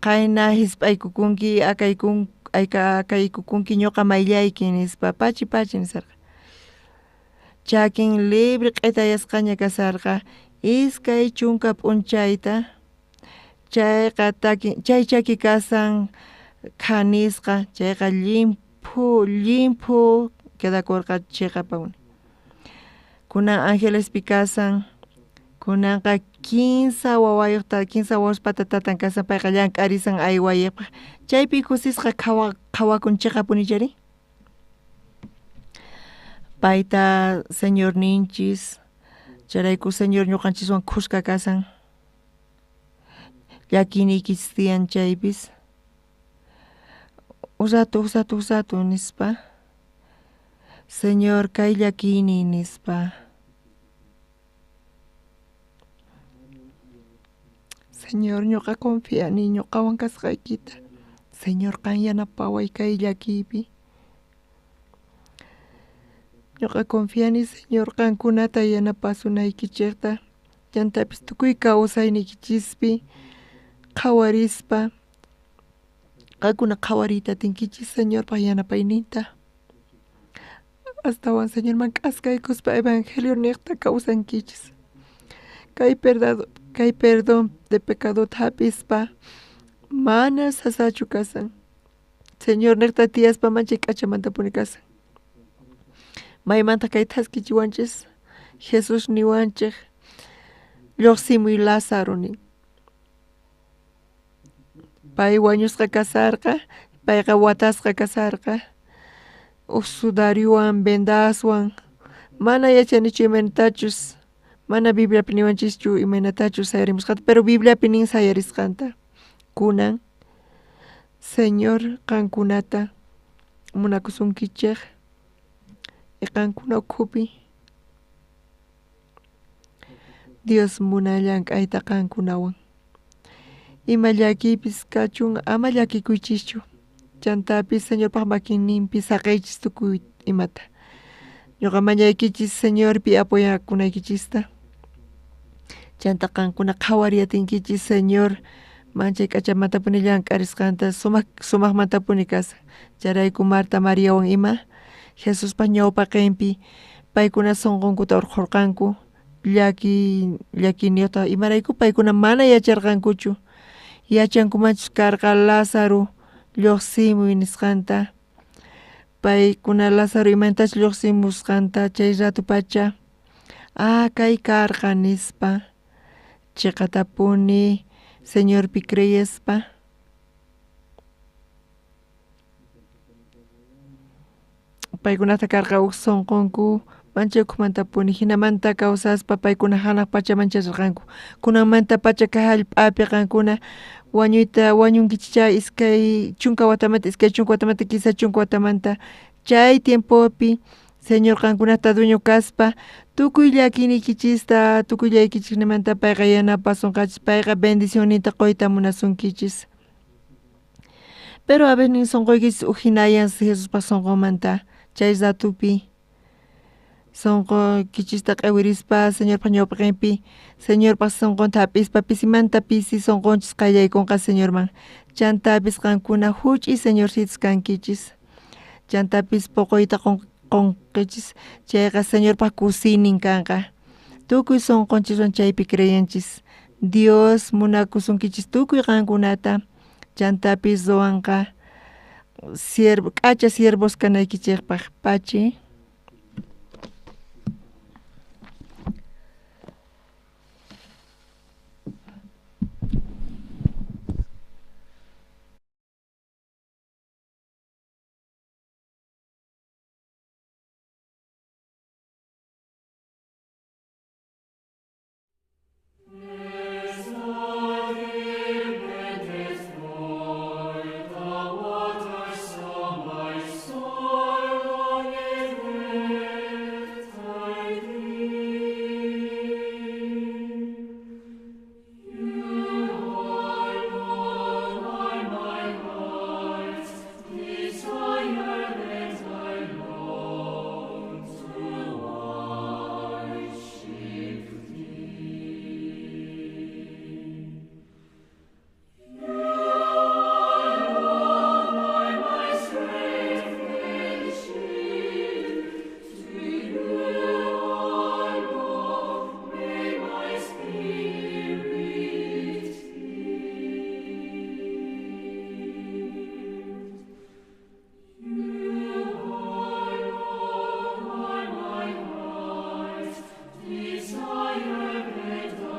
qayna hisp'aykukunki, akaykukunki ñuqa mayllayki nispa, pachi pachi nisarqa. Chakin libre q'itayasqaña kasarqa, 20 p'unchayta, chayqa chay chaki kasan khanisqa, chayqa llimphu llimphu quedakurqa chiqapuni. Kunan Angelespi kasan, kunanqa 15 wawayuqta, 15 wawaspata tatan kasan, payqa llank'arisan aywaypaq, chaypi kusisqa qhawakun chiqapuni chayri. Payta señorninchis Chayrayku Señor ñuqanchiswan khuska kasan. Llakiyniykichis tiyan chaypis. Uj rato, uj rato, uj rato nispa. Señor kay llakiyniy nispa. Señor ñuqa confiani ñuqawan kasqaykita. Señor qan yanapaway kay llakiypi. Ñuqa confiani Señor qankunata yanapasunaykichikta chantapis tukuy kawsayniykichispi qhawarispa qankuna qhawariyta atinkichis Señorpa yanapayninta. Astawan Señorman k'askaykuspa evangelio niqta kawsankichis. Kay perdado kay perdón de pecadota hap'ispa mana sasachu kasan. Señor niqta tiyaspa manchay k'achamantapuni kasan. Maymanta kay thaskichiwanchis Jesus niwanchik lluqsimuy Lázaro nin. Pay wañusqa kasarqa, payqa watasqa kasarqa, uj sudariowan vendaswan, mana yachanichu imaynatachus, mana Bibliapi niwanchischu imaynatachus sayarimusqanta, pero Bibliapi nin sayarisqanta. Kunan Señor qankunata munakusunkichik y qankuna ukhupi Dios munan llank'ayta qankunawan. Ima llakiypis kachun ama llakikuychischu. Chantapis Señorpaq makinninpi saqiychis tukuy imata. Ñuqa mañaykichis Señorpi apoyakunaykichista. Chanta qankuna qhawariyatinkichis Señor manchay k'achamantapuni llank'arisqanta sumaq sumaqmantapuni kasan. Chayrayku Marta Mariawan ima Jesuspa ñawpaqinpi paykuna sunqunkuta urqhurqanku llaki llakiyniyuqta imarayku paykuna mana yacharqankuchu yachankumanchus karqa Lázaro lluqsimuy nisqanta paykuna Lázaro imaynatachus lluqsimusqanta chay rato pacha ah kay karqa nispa chiqatapuni Señorpi creyespa paykunata karqa uj sunqunku manchay ukhumantapuni jinamanta kawsaspa paykuna hanaq pachaman chayarqanku kunanmantapacha kay jallp'api qankuna wañuyta wañunkichis 20 watamanta 20 watamanta 30 watamanta chay tiempopi Señor qankunata dueño kaspa tukuy llakiyniykichista tukuy llakiykichismanta payqa yanapasunqachis payqa bendicionninta quyta munasunkichis. Pero a veces nin sunquykichis ujinayan Jesuspa sunqunmanta chay ratupi sunquykichista q'iwirispa Señorpa ñawpaqinpi Señorpa sunqunta hap'ispa pisimanta pisi sunqunchis qallaykunqa Señorman chantapis qankuna huch'uy Señorcitos kankichis chantapis puquyta qunkichis chayqa Señorpa kusiynin kanqa tukuy sunqunchiswan chaypi creyenchis Dios munakusunkichis tukuy qankunata chantapis ruwanqa siervo k'acha siervos kanaykichikpaq pachi.